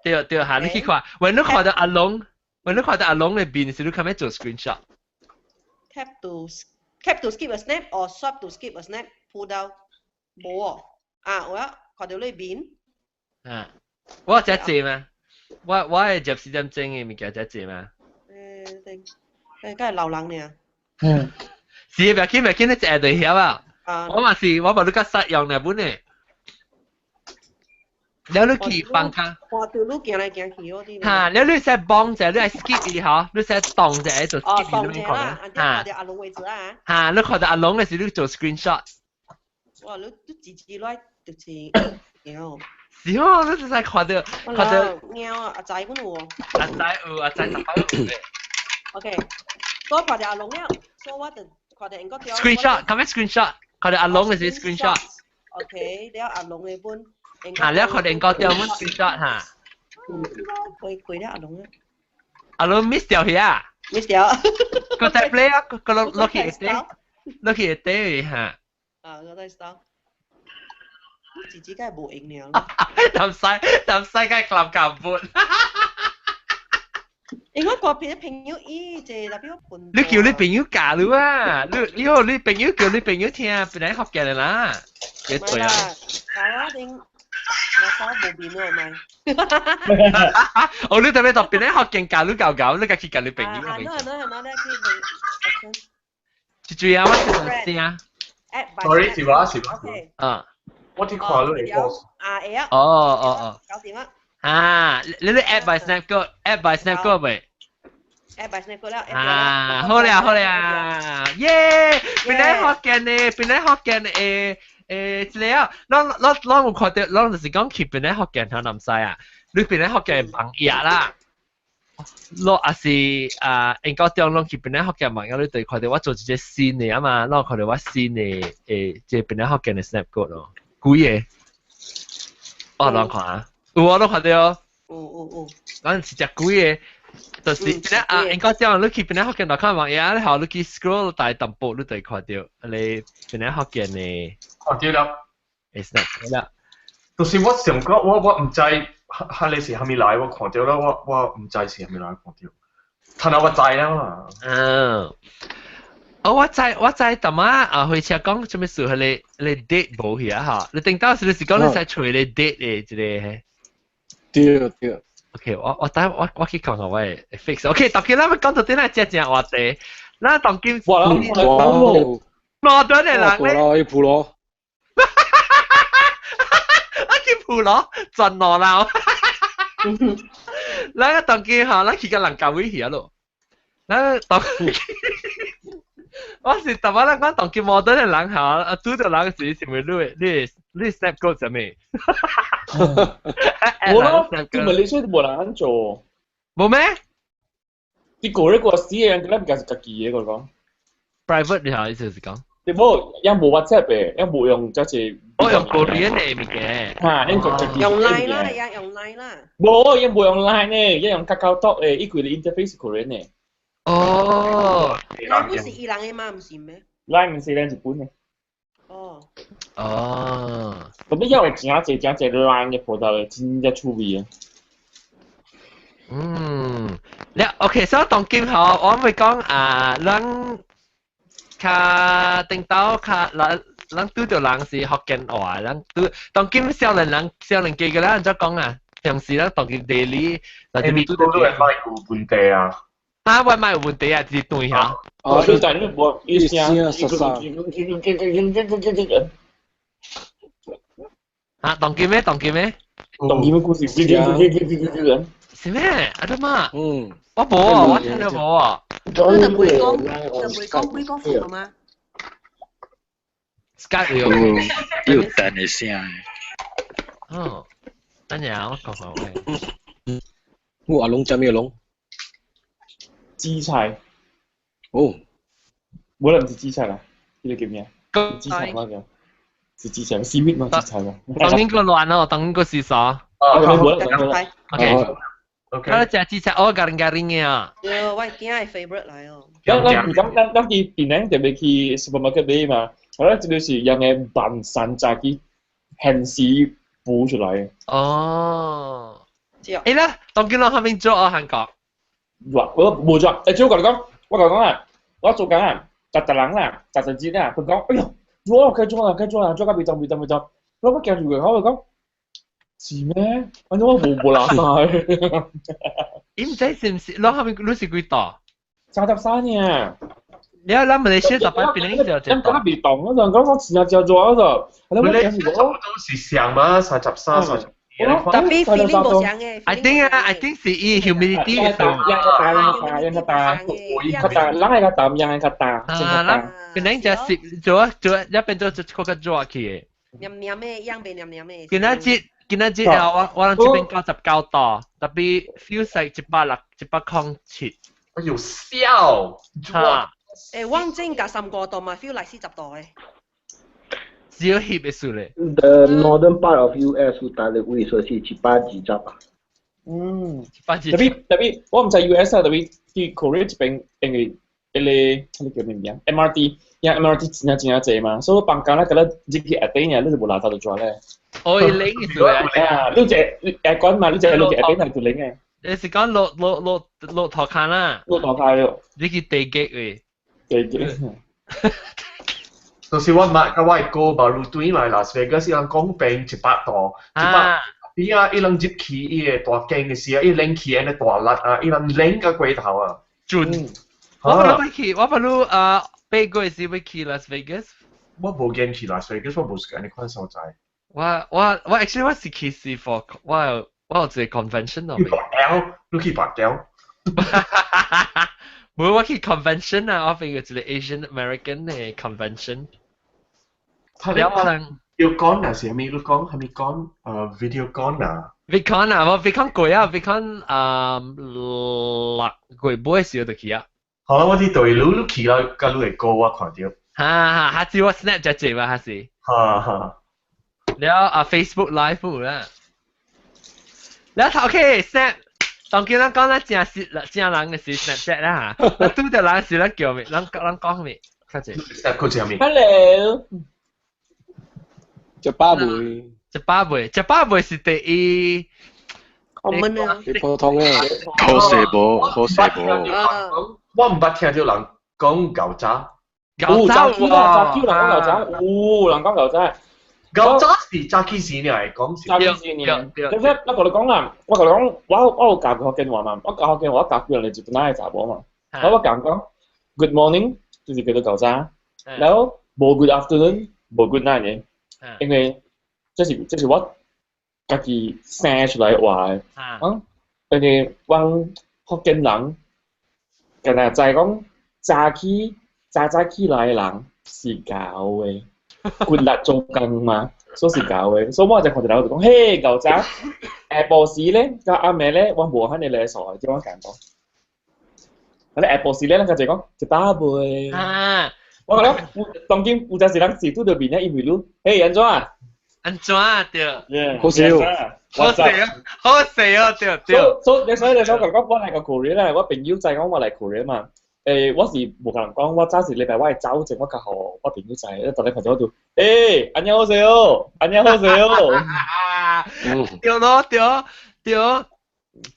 對對嚇，你去看，when 你看到阿龍，when 你看到阿龍的面時，你較欲做 screenshot。 Tap to skip a snap or swipe to skip a snap pull down 無哦，啊，我要看到你面。啊，我這濟嘛，我會入4點鐘的物件這濟嘛。誒，對，誒，梗係老人爾。嗯，是，袂緊袂緊，你一下就曉啊。我嘛是，我嘛你較實用呢本的。了你去放卡。看到你行來行去嗰啲。嚇，了你使幫者，你愛 skip 伊嗬，你使動者做 skip 伊，你看嚇。看到阿龍位置啊。嚇，你看到阿龍的時，你做 screenshot。哇，你你自己來就是貓。是哦，你就使看到看到。貓啊，阿仔本有哦。阿仔有，阿仔十擺有嘅。 OK，所以看到阿龍了，所以我就看到英國條。 Screenshot，咁樣 screenshot，看到阿龍的時 screenshot。 OK，了阿龍的本。啊，你看英國條本 screenshot 嚇。過過了阿龍啊。阿龍 miss 掉去啊？miss 掉。個再 play 啊，個落落去一底，落去一底嚇。啊，我再 stop。自己梗係無用了。南西南西梗係冚冚本。因為我別朋友伊這特別笨。你叫你朋友教你啊！你你好，你朋友叫你朋友聽，本來學嘅啦。幾對啊？教我定我手無變咯，咪。哦，你特別特別咧學見教你教教，你家去教你朋友。啊，係咯係咯係咯，你去問。最主要我是聲。 Sorry，是我是我。啊。我啲看你嚟啊，會啊。哦哦哦。搞掂啦。啊，你你 add by snap 個，add by snap 個未？add by snap 個了。啊，好啦好啦，耶！本來學見的，本來學見誒誒，這個啊，咱咱咱有看到，咱就是講去本來學見聽南西啊，你本來學見網頁啦，我也是啊，英國中攏去本來學見網頁，你對看到我做一個新的啊嘛，咱看到我新的誒，這本來學見的 snap 個咯，幾個？我攏看啊。有我都看到。有有有。咱是食幾個，就是啊，應該這樣，你去本來福建內看網頁，你後你去 scroll 大淡薄，你就會看到你本來福建的。看到啦。會 snap 啦。就是我想講，我毋知，哈你是啥物來，我看到啦，我毋知是啥物來，看到。睇下我知啦嘛。嗯。哦，我知我知，淡仔啊，火車講做咩事？彼個彼個 date 無去啊？哈！你頂到時你是講你使揣個 date 的這個。對對。 OK，我我等我我去看看我會 fix。OK，當今咱們講到這咱正正話題，咱當今哇哇，矛盾的人咧，去普羅，啊去普羅轉路啦。咱當今吼，咱去甲人教位去啊咯。咱當。我是淡仔咱講當今矛盾的人吼，啊拄著人是是咪你你你 snap 過啥物？無咯，對馬來西亞無人按做。無咩？你個人個私人，咱唔是家己的，我講。 Private 你好意思是講？對無，伊無 WhatsApp 的，伊無用這是。我用 Korean 的物件。哈，伊個用 Line 啦，伊用 Line 啦。無，伊無用 Line 呢，伊用 KakaoTalk 的，伊規個 interface Korean 的。哦。 Line 不是伊人的嗎？毋是咩？ Line 毋是咱日本的。哦。哦。特別因為真濟真濟 Line 的鋪頭的，真正趣味的。嗯，你 OK，所以當今吼，我會講啊，咱較頂到較咱咱拄著人是福建話，咱拄當今少年人少年家嘅咱按怎講啊？平時咱當今地理，但是你拄著外賣有問題啊？啊，外賣有問題啊，是對嚇。哦，你但你無意聲，啊，當今咩？當今咩？當今咩故事？是咩？阿得媽，嗯，我無啊，我聽到無啊。就袂講，就袂講幾個符嘛。 Skype 有，有等的聲。哦，等陣我講講喂。我阿龍食咩龍？紫菜。哦，無啦，毋是紫菜啦，彼個叫咩？紫菜嘛叫？是紫菜，是蜜嘛？紫菜嘛？當然個亂哦，當然個是啥？啊，無啦，無啦。 OK。 OK。我食紫菜，我garing garing 嘅啊。對，我囝的 favorite 來哦。咱咱咱咱咱佇檳城特別去 supermarket 買嘛，我咧這個是用個萬山炸機現時補出來的。哦。欸啦，當今攏還沒做啊，韓國。我我無做，欸，我共你講，我共你講啊，我做工啊，逐逐人啦，逐逐日啊，佢講，哎喲，做啊，該做啊，該做啊，做到未當未當未當，我我行住個，我講。是咩？反正我無無垃圾。伊毋知是毋是，攏後面你是幾度？ 33呢。你啊，咱馬來西亞十擺檳城就咱感覺袂凍，我就講我真正熱嗰度。馬來西亞都是上嘛，33、32。特別 feeling 無相嘅。 I think 啊，I think 是伊 humidity 嘅數。樣較大，樣較大，樣較大，人會較淡，樣會較大。啊，咱檳城就濕，做做一變做做較熱去的。黏黏的，樣袂黏黏的。今仔日。今仔日啊，我我人這邊99度，特別 feels like 160、107。哎呦，笑！嚇！欸，我正甲35度嘛，feel like 40度的。只有翕的數咧。 The northern part of US 有大概位說是120啊。嗯， 120。特別特別，我毋知 US 啊，特別佇 Korea 這邊，因為彼個彼個叫咩名？MRT，因為 MRT 真正真正濟嘛，所以放工咧，佮你入去下底爾，你就無垃圾就抓咧。哦，伊冷意思啊！啊，你這下管嘛，你這落去下底就冷的。你是講落落落落塗跤啦？落塗跤咯。你去地極位。地極。就是我捌佮我的哥 baru 轉來拉斯維加斯，人講變100度，100邊啊，伊人入去伊個大間的時啊，伊冷氣按呢大力啊，伊人冷甲過頭啊。準。我捌欲去，我捌汝啊，8月時欲去 Las Vegas。我無見去 Las Vegas，我無時間去看所在。我我我 actually 我是去是 for 我有我有一個 convention 哦。去跋筊，你去跋筊。無，我去 convention 啊，我飛過一個 Asian American 的 convention。了我人要講啊，是啥物？你講係咪講video con 啊？ VidCon 啊，我 VidCon 過啊，VidCon 啊6月尾時就去啊。好啦，我啲對你你去啦，佮你的歌我看著。哈哈，下次我 snap 隻隻嘛，還是。哈哈。了啊，Facebook Live 有啦。了 OK snap，當今咱講咱正是正人的是 Snapchat 啦嚇，咱拄著人是咱叫咩？咱咱講咩？較濟。 Snap 佢食咩？Hello。食飽未？食飽未？食飽未是第一。我們啊。是普通的。好勢無，好勢無。我毋捌聽著人講牛雜。牛雜有早起人講牛雜，有人講牛雜。牛雜是早起時爾會講是。早起時爾。就是我共你講啦，我共你講，我我有教過福建話嘛，我教福建話，我教幾個日本仔的查某嘛。我我講講 Good morning 就是叫做牛早，然後無 Good afternoon，無 Good night 的，因為這是這是我家己生出來的話的。啊，因為阮福建人，敢若知講早起早早起來的人是𠢕的，骨力做工嘛，所以是𠢕的。所以我就看著人就講，嘿，𠢕早，下晡時咧，佮暗暝咧，我無遐爾禮數的，這我講講。啊，你下晡時咧，咱家己講食飽未？啊，我講當今有陣時人是拄著面咧，伊問你，嘿，按怎？按怎對？好笑，好笑，好笑對對。所以所以你所講講我來個 Korea 咧，我朋友知講我來 Korea 嘛。誒，我是無共人講，我早是禮拜我會走前，我較予我朋友知，一逐日看到我就，欸，안녕하세요，안녕하세요。對咯對對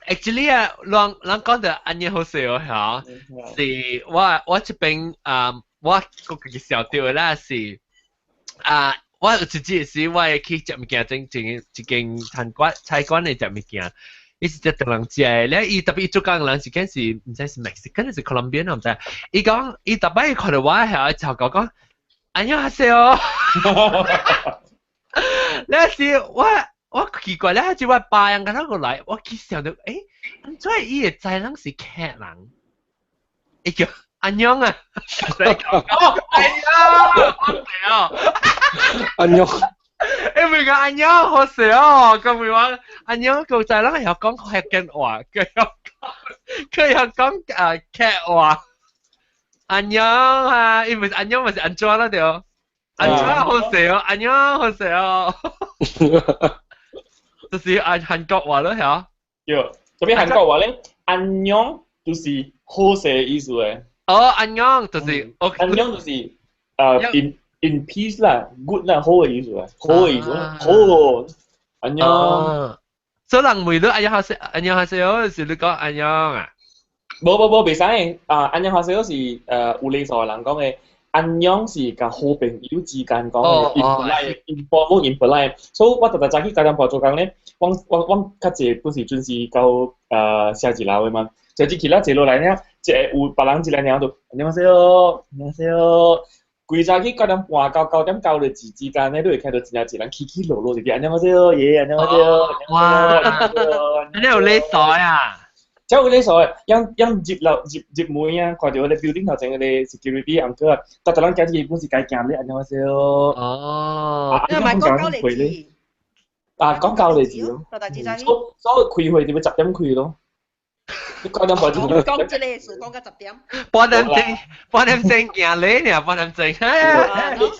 ，actually 啊，人人講到안녕하세요嚇，是我我這邊啊，我個自己想到啦是啊，我有一次是我會去食物件，整整一間餐館菜館的食物件。伊是只唐人食的，咧伊特別伊做工人是間是毋知是 Mexican 還是 Colombian 我毋知。伊講伊逐擺看到我遐，就講講，안녕하세요。咧是我我奇怪咧，就我爸人敢若過來，我去想到，欸，按怎伊會知咱是客人？伊叫안녕啊！哦，哎呀，好笑哦！ 안녕。因為個안녕好笑哦，咁咪話안녕個仔人會曉講福建話，佢曉佢曉講誒客話。안녕啊，伊毋是안녕，咪是按怎啦對？按怎好笑，안녕好笑。就是按韓國話咯，係對，特別韓國話咧，안녕就是好勢意思嘅。哦，안녕就是안녕就是誒 in peace 啦，good 啦，好嘅意思啊，好嘅意思，好，안녕。所以人問你안녕하세 안녕하세요，是你講안녕啊？無無無，袂使啊！안녕하세요是有禮數的人講的，안녕是共好朋友之間講的，informal impolite。所以我逐逐早起九點半做工咧，我我我較濟本是準時到寫字樓的嘛，就入去了坐落來呢，一個有別人進來爾就안녕하세요，안녕하세요。規早起9點半到9點9個字之間咧，你會看到真正濟人起起落落入去，안녕하세요，耶，안녕하세요。哇！你有禮數啊？這有禮數的，樣樣入樓入入門啊，看到彼個 building 頭前彼個 security uncle 啊，逐逐人行入去本是該行咧，안녕하세요。哦。你咪講九個字。啊，講九個字咯。所所以開會就欲10點開咯。你9點半就講這個事講到10點。半點鐘，半點鐘行咧爾，半點鐘。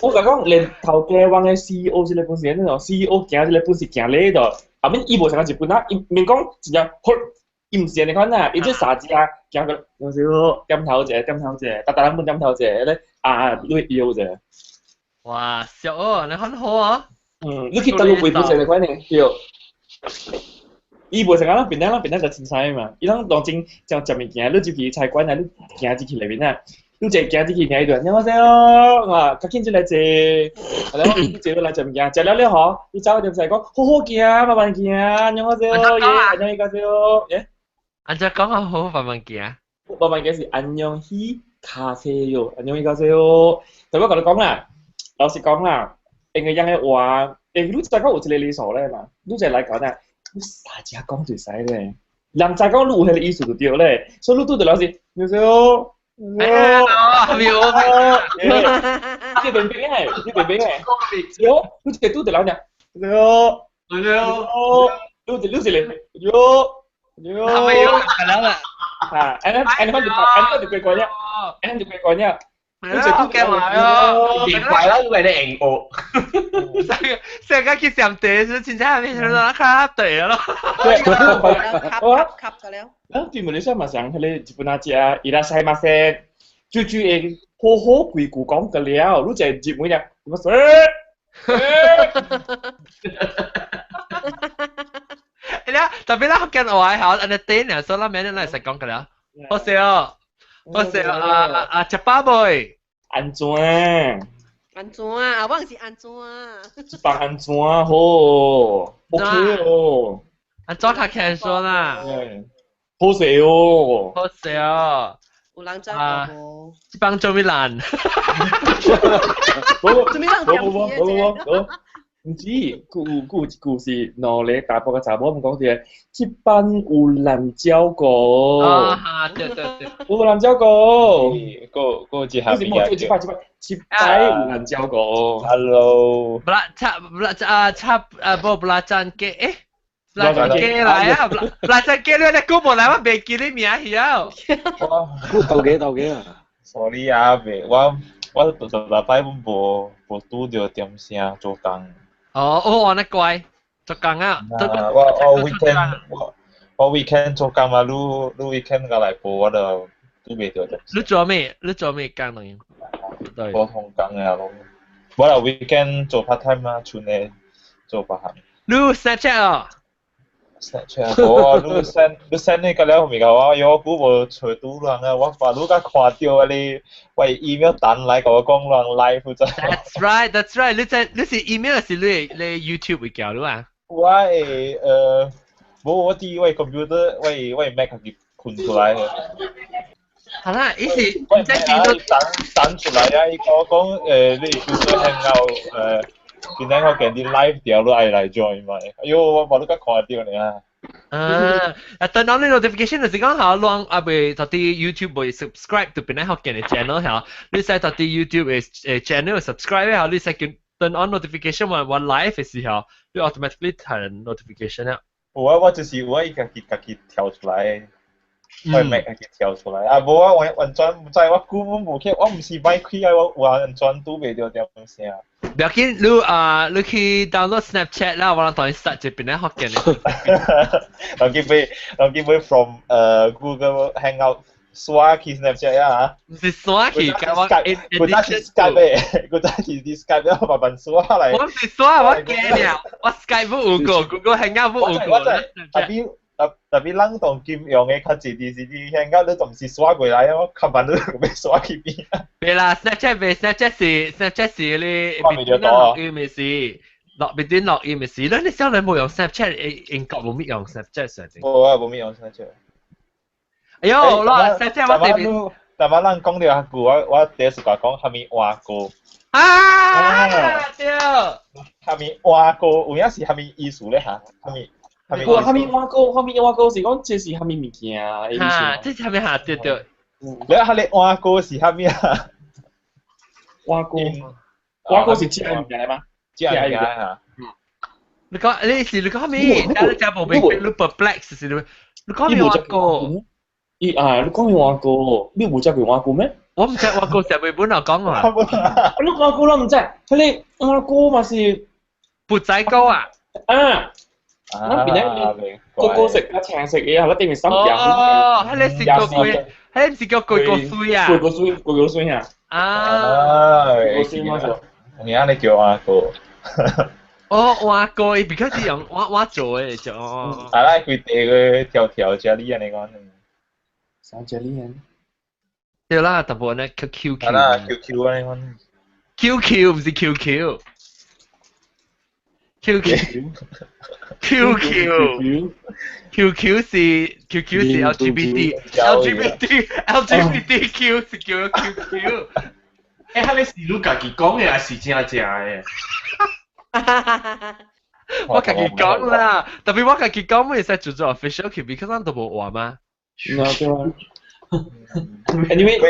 我共講，連頭家阮的 CEO 這個本是按怎，CEO 行這個本是行禮的，後面伊無像日本啊，伊免講真正好，伊毋是按呢款啊，伊這三隻啊，行過，有時點頭者，點頭者，逐逐人本點頭者，咧啊，你搖者。哇，笑哦，你很好啊。嗯，你去大陸袂不是按呢款呢？對。伊無像咱邊咱邊咱就凊彩嘛，伊攏當真將食物件，你入去菜館啊，你行入去內面啊，你一行入去，爾伊就안녕하세요，啊，較緊進來坐，然後你坐落來食物件，食了了吼，你走就使講好好行，慢慢行，안녕하세요，耶，안녕히가세요，耶。按怎講啊好慢慢行？慢慢行是안녕히가세요，안녕히가세요。特別我共你講啦，老實講啦，因為樣的話，欸，你知講有一個禮數咧嘛，你就來講啦。你三隻講就使咧，人知講你有彼個意思就對咧，所以你拄著老師，你說，哎呀，係咪我？你明明係，你明明係，喲，你一拄著老師，喲，喲，你你是咧，喲，喲，係咪喲？係啦，啊，安尼安尼反就安尼就過關了，安尼就過關了。你就驚嘛咯？變怪啦，為你應我。上個去上地是真正係變成啦，卡地咯。我卡咗了。咱對馬來西亞嘛像彼個日本阿姐いらっしゃいませ，句句會好好規句講個了，你一日本人，我說，哎呀，特別咱福建話好，按呢頂爾，所以咱每日來使講個了。好笑，好笑啊啊！食飽未？按怎？按怎啊？我是按怎？這幫按怎好？OK 哦。按怎較輕鬆啦？好勢哦。好勢哦。有人知無？這幫做咩爛？做咩爛？無無無無無。毋是，佫有佫有一句是兩个大埔个查某毋講是，這班有人照顧。啊，對對對。有人照顧。佫佫一下物件。這擺這擺這擺有人照顧。 Hello。不啦，插不啦啊插啊無不啦贊雞，欸，不啦贊雞來啊，不啦贊雞你你估無來，我袂記你名去啊。鬥雞鬥雞啊。 Sorry 啊，袂我。我十六擺無拄著點聲做工。哦，我按呢乖，做工啊。我 weekend 我 weekend 做工嘛，你 weekend 過來報我就拄袂著。你做咩？你做咩工呢？普通工啊，我啦 weekend 做 part time 啊，剩的做別項。你 Snapchat 啊？Snapchat 無啊，你 send 你個了咪個我，有久無揣拄人啊，我把你甲看著啊你，我 email 彈來共我講人 live 就。 That's right, that's right。你在你是 email 還是你 YouTube 會叫你啊？我會無我佇我 computer 我 Mac 家己噴出來。好啦，伊是我在見到彈出來啊！伊講講你 computer hang out 今仔我見你 live 掉，你愛來 join 嘛？哎喲，我無你甲看著呢啊！啊，啊，turn on 你 notification 就是講下，啷啊未到啲 YouTube 未 subscribe 就變咧學見嘅 channel 嚇，你使到啲 YouTube 嘅 channel subscribe 嚇，你使叫 turn on notification 話我 live 嘅時候，你 automatically turn notification 啊。有啊，我就是我伊家己跳出來。我 Mac 家己跳出來，啊無我完全毋知，我根本無去，我毋是買開啊，我完全拄袂著點聲。不要緊，你啊，你去 download Snapchat 啦，我當你 start 這邊咧學見嘅。人叫買 from Google Hangout 刷去 Snapchat 啊？毋是刷去，我佢那是 Skype 嘅，佢那是啲 Skype，我慢慢刷來。我毋是刷，我驚了，我 Skype 有過，Google Hangout 有過。我知，特別特別咱當今用的較濟啲是啲 Hangout，你總是刷過來，我較慢你欲刷去邊。袂啦，Snapchat 袂，Snapchat 是 Snapchat 是你別轉錄音嘅是，落別轉錄音嘅是，你小人冇用 Snapchat，英國冇乜用 Snapchat 上。冇啊，冇乜用 Snapchat。哎喲，嗱，Snapchat 我這邊。但係咱講著較久，我第一次講蝦米換歌。啊，對。蝦米換歌，有影是蝦米意思咧嚇？蝦米？蝦米換歌，蝦米換歌是講這是蝦米物件？嚇，這是蝦米嚇？對對。你啊，你換歌是蝦米啊？換歌，換歌是食的物件嗎？食的物件嚇。你講你是你講咩？你食無明白，你 perplex 是你？你講咩換歌？伊啊，你講咩換歌？你無食過換歌咩？我毋知換歌食未本來講啊。你換歌攏毋知？彼个換歌嘛是缽仔糕啊？啊！咱邊咧個個食較青色嘅，係啦，對面三條。哦，彼个是叫桂，彼个毋是叫桂果水啊？桂果水，桂果水啊！啊，桂果水嘛就。有影你叫換歌。哦，換歌伊比較是用我做的就。啊，咱規地個條條啫喱按呢講。啥啫喱啊？對啦，特別呢 Q Q。啊啦，Q Q 按呢講。 Q Q 毋是 Q Q。Q Q Q Q Q Q 是 Q Q 是 LGBT LGBT LGBTQ 是叫 Q Q。欸，彼个是你家己講的，還是真正的？我家己講啦，特別我家己講，會使做做 official 去，because 咱都無話嘛。那對啊。Anyway，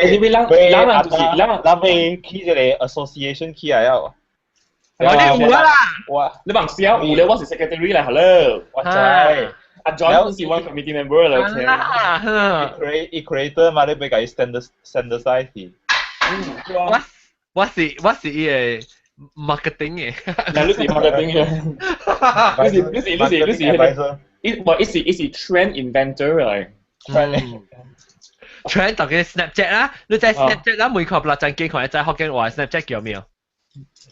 咱咱就是咱咱欲起一個 association 起來了。我哋有啦，我你望笑有咧，我是 secretary 啦，hello。我知。阿 John 是 one committee member 啦，OK。伊 creator 嘛，你欲共伊 standardize 去。我是伊个 marketing 嘅。嗱，你是 marketing 嘅。你是伊無伊是 trend inventor 嚟。 trend。 trend 特別 Snapchat 啦，你在 Snapchat 啦，每個六陣機看，在福建話 Snapchat 叫咩？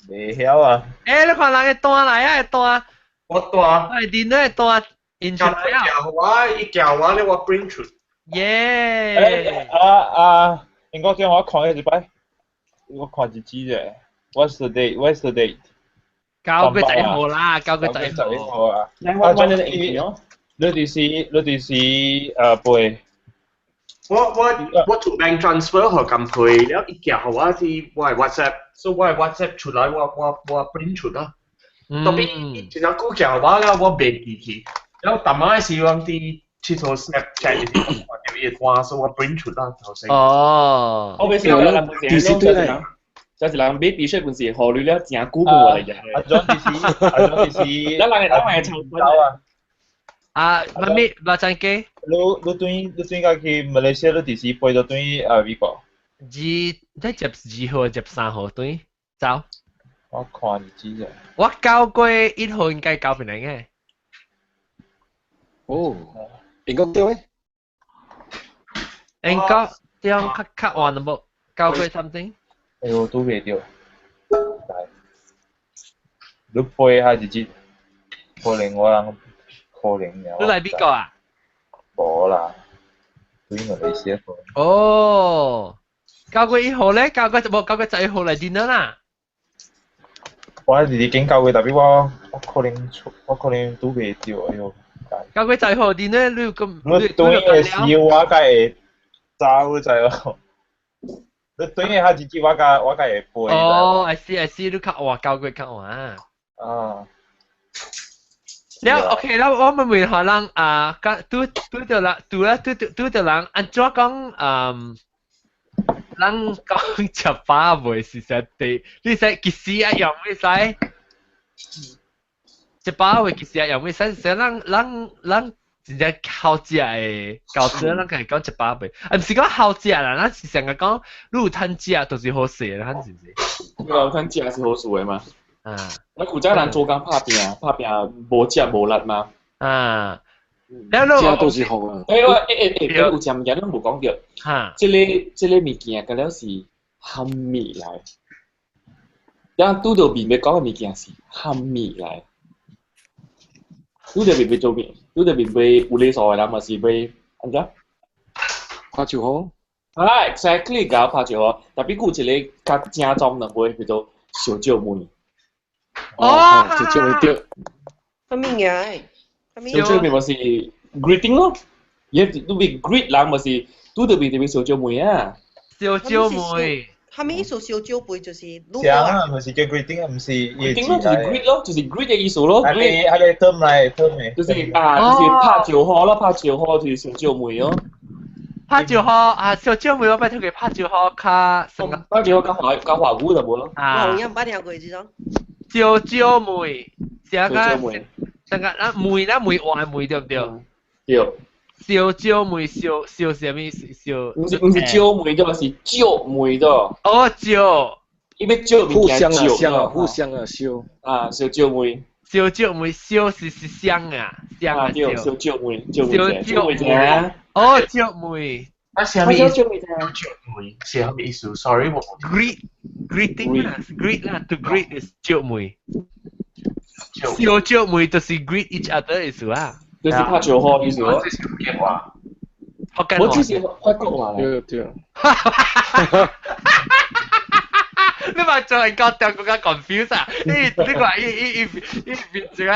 未曉啊！欸，你看人嘅單來啊，單。我單。係電腦嘅單，印出來啊！叫我，伊叫我咧，我 print 出。耶！啊啊！應該叫我看一擺，我看一支啫。What's the date? What's the date? 9月1號啦，9月1號。 1號啊！我你你就是背。我做 bank transfer 予金配，了伊寄予我佇我的 WhatsApp，所以我的 WhatsApp 出來，我 print 出啦。特別真正久寄予我了，我袂記去。了逐擺時我佇𨑨迌 Snapchat 時，看著伊的單，所以我 print 出啦頭先。哦。我俾時人其實對咧，就是人買 T 恤本是予你了真久無嚟嘅。阿 John 就是阿 John 就是。咱人會抽啊。啊，媽咪，洛杉磯。你轉你轉過去馬來西亞，你佇時飛到轉啊美國。二，你接2號接3號對，走。我看日子啫。我9月1號應該交俾你嘅。哦，英國對咩？英國對，較較晚啦無？九月 something。哎呦，都袂對。你背下日子，可能我人可能你來美國啊？無啦，對馬來西亞。哦，九月一號咧，九月無9月11號來 dinner 啦。我日日經九月，特別我可能出，我可能拄袂著，哎喲。9月11號 dinner 你有咁？你對嘅時我才會走，你知無？你對嘅下日子我才會背。哦，I see I see，你較晚九月較晚。啊。了 OK 了，我們問下人啊，甲拄拄著人，拄啦拄拄著人，按怎講嗯？人講食飽未是實地，你使幾時啊用會使？食飽未幾時啊用會使？是人人人真正好食的，搞食人家講食飽未？啊，毋是講好食啦，咱是成日講你有趁食就是好勢啦，是毋是？有趁食是好事的嘛。啊！我古早人做工拍拼，拍拼無食無力嘛。啊！食都是好啊。欸，我欸欸欸，有一物件攏無講著。哈。這個物件，敢了是蝦米來？咱拄著面欲講的物件是蝦米來？拄著面欲做面，拄著面欲有禮數的人嘛是欲按怎？拍招呼。啊，exactly，共拍招呼。特別有一個較正宗的話叫做相借問。哦，相借問對。啥物嘢？相借問嘛是 greeting 咯，伊你欲 greet 人嘛是拄著面就欲相借問啊。相借問。啥物意思？相借問就是。像啊，毋是叫 greeting 啊，毋是 greeting 咯，就是 greet 咯，就是 greet 的意思咯。係個 term 來 term 的。就是啊，就是拍招呼咯，拍招呼就是相借問咯。拍招呼啊，相借問我捌聽過拍招呼較。拍招呼較華語就無咯。啊。我有捌聽過這種。相借問，成個成個咱問咱問話問對毋對？對。相借問相相啥物相？毋是借問咗，是借問咗。哦，借。伊欲借物件互相啊，相啊，互相啊，相。啊，相借問。相借問，相是相啊，相啊，對，相借問，相借問。哦，借問。啊，啥物意思？借問是啥物意思？Sorry，我 greet greeting 啦，greet 啦，to greet is 借問。相借問就是 greet each other 意思啊。就是拍招呼意思咯。這是福建話。福建話。我只是法國話。對對。你嘛做人講掉更加 confuse 啊！你你話伊伊伊伊變成個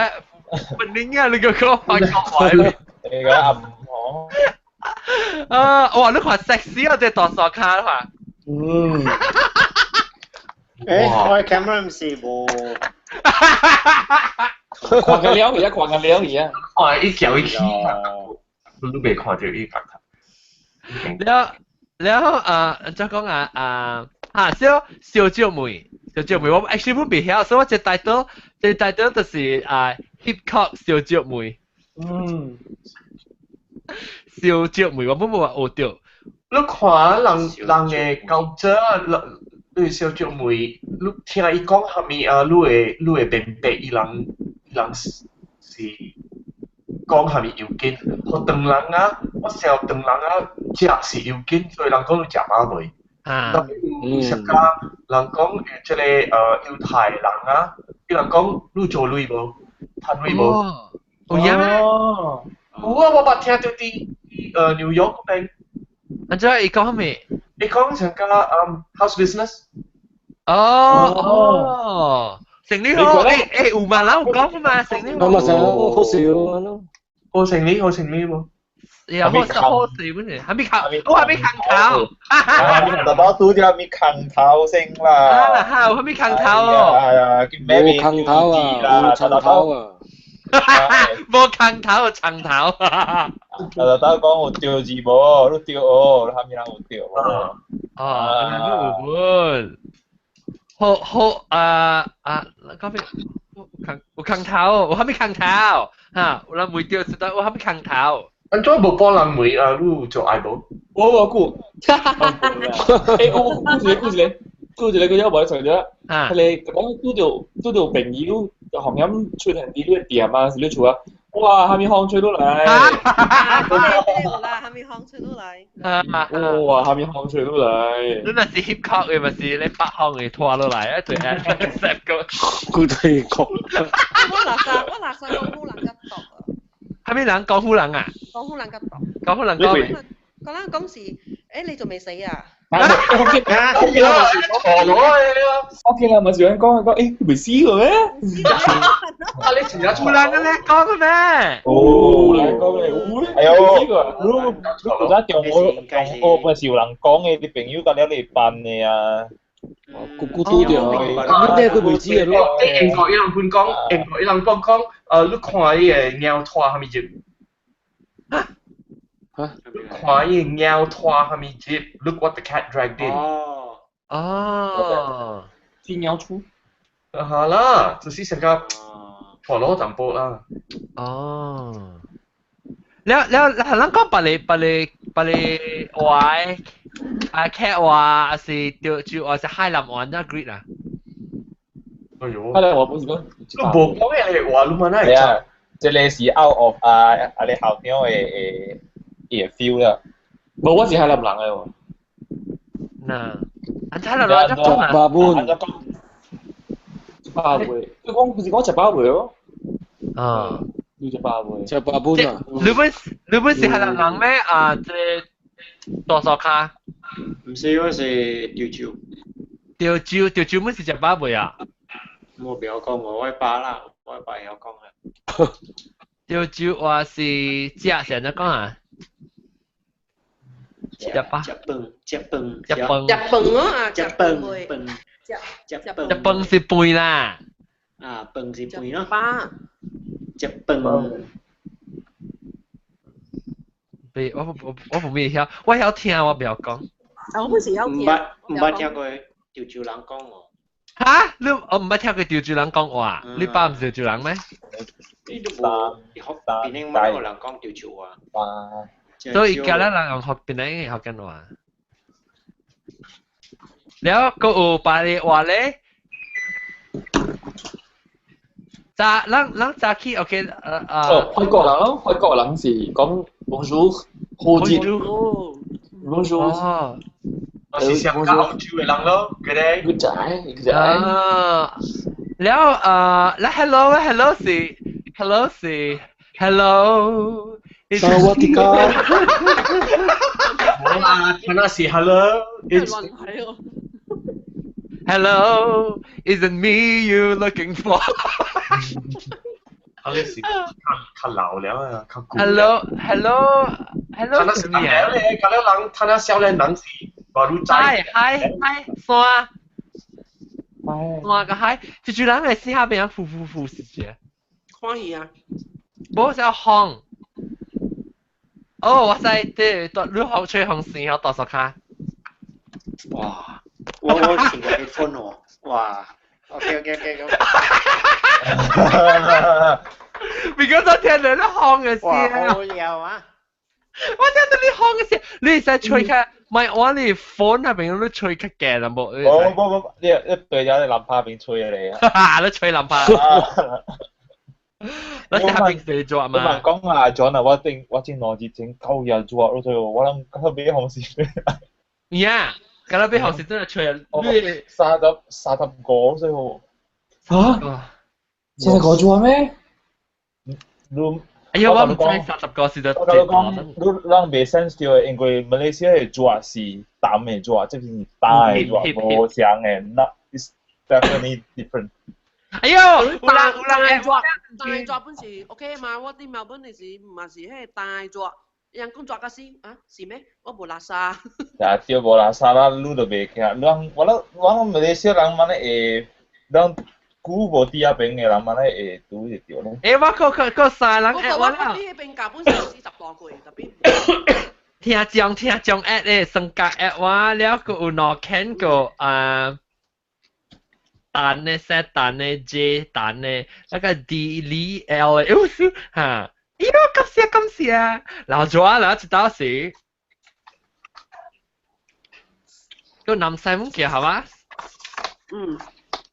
本領啊！你個講法國話。你個暗號。啊！哇！你看 sexy 啊，這大沙卡看。嗯。欸，我 camera 毋是無。看緊了而家，看緊了而家。看伊叫伊起，你都未看著伊講。了了啊，怎講啊啊啊！小小姐妹，小姐妹，我 actually 本袂曉，所以我這 title，這 title 就是啊 hip hop 小姐妹。嗯。小姐妹，我本無話學著。你看人人的高者，你小姐妹，你聽伊講啥物啊？你會明白伊人伊人是講啥物要緊。予唐人啊，我想唐人啊，食是要緊，所以人講你食飽未？啊。特別有時間人講有這個猶太人啊，伊人講你做鐳無？趁鐳無？有影咩？有啊，我捌聽著佇紐約嗰邊。按怎伊講啥物？伊講成個house business。哦哦，生理好，欸欸有嘛？人有講嘛？生理好。我嘛想好笑咯。好生理，好生理無？呀，好好笑本嚟，還沒考，我還沒空頭。大包拄著咪空頭先啦。啊哈，還沒空頭哦。係啊，無空頭啊，無長頭啊。無空頭，長頭。大大講有對字無？你對哦，你蝦米人有對無？啊，你有本。好好啊啊，講咩？有空有空頭，有蝦米空頭？哈，有人問著知道有蝦米空頭。安怎無幫人問啊？你做愛無？我顧。欸，我顧一個我無咧咗。啊。佢哋講拄著朋友，行業出現啲你店啊，是你厝啊。哇！蝦米風吹落來？有啦，蝦米風吹落來？哇！蝦米風吹落來？你若是 hip hop 嘅，咪是你北方嘅拖落來啊？對啊，accept 個。佢對講。我垃圾講湖人較毒啊！蝦米人講湖人啊？講湖人較毒。講湖人講。講人講是，欸，你仲未死啊？我見啦，咪是講講，欸，未死嘅咩？啊！你前日湖人嘅咧講嘅咩？哦，人講嘅，哎呦，你你嗰陣叫我我唔是有人講嘅，你朋友甲了你辦嘅啊。姑姑拄著，你佢未知嘅咯。英國伊人分講，英國伊人講講，你看伊個貓拖蝦米汁？嚇？看伊個貓拖蝦米汁？Look what the cat dragged in。哦。哦。是貓出。好啦，就是成個陀螺淡薄啦。哦。了了，咱講別個話啊，cat 話還是潮州話是海南話，怎 greet 啊？哎呦！海南話本是講，你無講嘅話，你問哪會知？這個是 out of 啊啊！你校長的 feel 啦。無，我是海南人的喎。嗱，啊海南人怎講啊？八本。八尾，你講不是講食飽未哦？啊，你食飽未？食飽本啊！你本是海南人咩？啊，這大沙卡？唔是，我是潮州。潮州，潮州本是食飽未啊？我袂曉講喎，我爸啦，我爸會曉講啊。潮州話是食是按怎講啊？食飽。食飯，食飯。食飯。食飯啊！食飯飯。食食飯是飯啦。啊，飯是飯咯。飽。食飯。別，我無咩曉，我曉聽，我袂曉講。啊，我本是曉聽。毋捌聽過潮州人講喎。嚇！你我毋捌聽過潮州人講話，你爸毋是潮州人咩？你都無學檳城冇有人講潮州話。所以教咱人用學檳城的福建話。了，閣有別个話咧，早咱早起 OK，哦，法國人咯，法國人是講 bonjour，好熱，bonjour。哦，我是上較澳洲的人咯，佢哋。個仔，個仔。啊，了那 hello hello 是 hello 是 hello。薩瓦迪卡。冇啦，佢那是 hello。 Hello, isn't me you looking for？啊，你是較較老了啊，較舊。 Hello, hello, hello。他那是老咧，佢那人，他那少年人是話你知。嗨嗨嗨，山。山個海，這種人會四下邊呼呼呼是只。看戲啊！無是風。哦，我知，對，你好吹風扇，我大手卡。哇！我全部 headphone 喎，哇！OK OK OK 咁。 Because 我聽到你風嘅聲。哇！好料啊！我聽到你風嘅聲，你會使吹較，唔係我你 phone 那邊你吹較勁啦，無？無無無，你你對咗你藍帕邊吹嚟啊！你吹藍帕。你下邊寫作嘛？我問講啊，John 啊，我頂兩日前9日做，我做我諗特別紅線。呀！咁那邊紅線真係吹啊！35歲喎。嚇？30個做咩？你哎呀，我唔知30個是得。我同你講，你人袂 sense 到的，因為馬來西亞的紙是淡的紙，這邊是大的紙，無相的。那 is definitely different。哎呦，有人大紙，大紙本是 OK 嘛？我佇墨爾本的時嘛是彼個大紙，人講紙較死啊？是咩？我無垃圾。啊，對，無垃圾啦，你就袂驚。人我咧，我馬來西亞人嘛咧會，人久無佇遐邊的人嘛咧會拄會著咧。欸，我閣三人 at 我啦。我佇彼邊價本是40多歲，特別。聽眾 at 咧，算價 at 我了，閣有兩間個啊。蛋呢 set 蛋呢 J 蛋呢，那個 D L L 的，哎呦，哈，喲，感謝感謝，老咗啦，一道時，個南西門橋係嘛？嗯。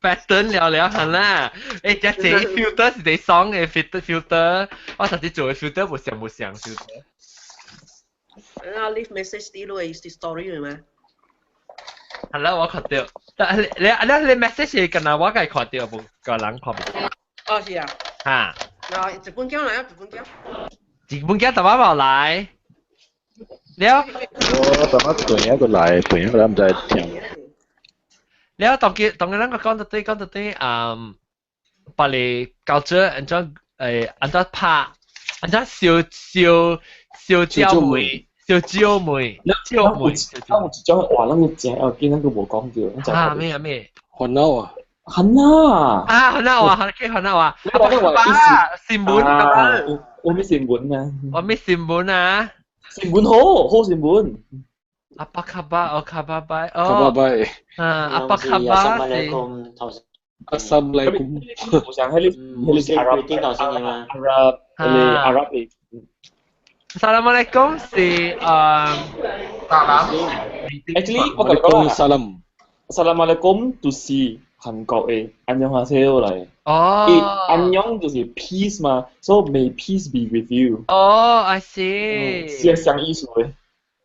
pattern 了了係啦，誒，這這 filter 是你爽嘅 filter，我實際做嘅 filter 無像無像 filter。啊，leave message 啲咯，是 story 嚟咩？係啦，我看到，但係你 message 係近來我梗係看到，無個人看唔到。哦，是啊。嚇！嗱，一本鏡來啊，一本鏡。一本鏡特別冇來。了。我特別斷一個來，斷一個來唔知聽。了，當佢當佢兩個講到對講到對，嗯，把你搞這按怎誒按怎拍，按怎燒燒燒焦梅，燒焦梅，焦梅。咱有一種話，咱有真要緊，咱閣無講著。啊咩啊咩？煩惱啊！煩惱啊！啊煩惱啊！煩惱啊！我講話新聞啊！我咩新聞啊？我咩新聞啊？新聞好，好新聞。阿巴卡巴，哦卡巴拜，哦。卡巴拜。啊，阿巴卡巴是。阿三來公。我想迄個，迄個阿拉聽頭先嘅嘛。阿拉，迄個阿拉伯。 Assalamualaikum 是誒。大南。 Actually，我講 salam。 Assalamualaikum 就是韓國的안녕하세요嚟。哦。안녕就是 peace 嘛，所以 may peace be with you。哦，I see。是相意思的。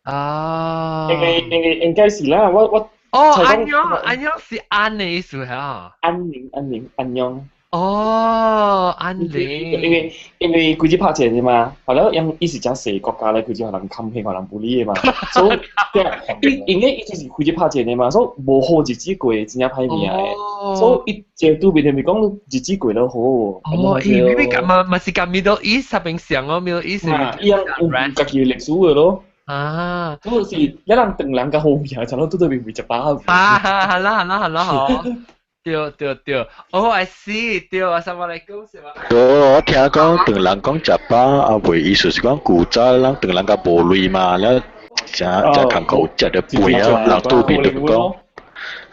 啊。應該應該是啦，我。哦，안녕 안녕是安的意思嚇。安寧安寧안녕。哦，安寧。因為規只拍戰的嘛，後來因伊是誠細國家咧，規只予人坎騙，予人不理的嘛，所以對，因為伊就是規只拍戰的嘛，所以無好日子過，真正歹命的。所以伊這拄面咪講日子過得好。哦，伊咪咪嘛嘛是甲 Middle East 那邊上哦，Middle East 伊樣有家己的歷史的咯。啊，嗰是一人唐人較好命，差不多拄對面為食飽。啊，係啦係啦係啦，嗬。對對對，哦，I see，對，Assalamualaikum 是嘛？我聽講唐人講食飽，啊袂意思是講古早人唐人較無鐳嘛，了誠誠艱苦，食著肥啊，人肚面就講。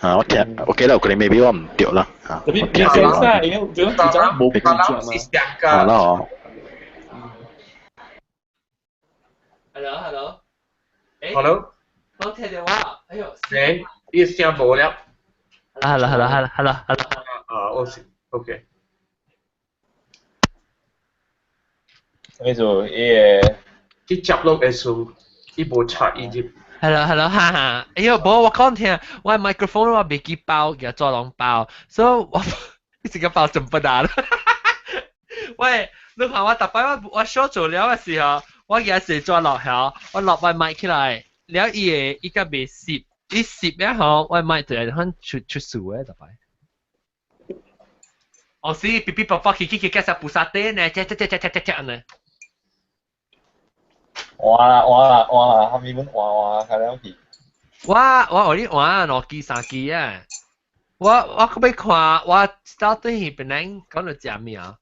啊，我聽，我記得有可能 maybe 我毋對啦，啊，我聽過。因為古早無肥食嘛。好啦嗬。 Hello，Hello。 Hello。我聽電話，哎呦。誒，伊聲無了。 Hello，hello，hello，hello，hello。啊，我是 OK。咩做？伊個佢接落嘅數，伊無插伊入。 Hello，hello，哈哈。哎呦，無我講聽，我 microphone 我袂記包，嘅做籠包，所以我一時間包全部拿啦。喂，你看我逐擺我 show 做了嘅時候，我而家是做落下，我落我麥起來，了伊會伊個袂攝。伊攝了吼，我麥就係很出出事嘅，逐擺。哦是，嗶嗶叭叭去去去，計啥菩薩地呢？遮遮遮遮遮遮遮呢？換啦換啦換啦，後面阮換換開了去。我予你換兩支三支啊！我閣欲看，我到底是邊人講到食咩啊？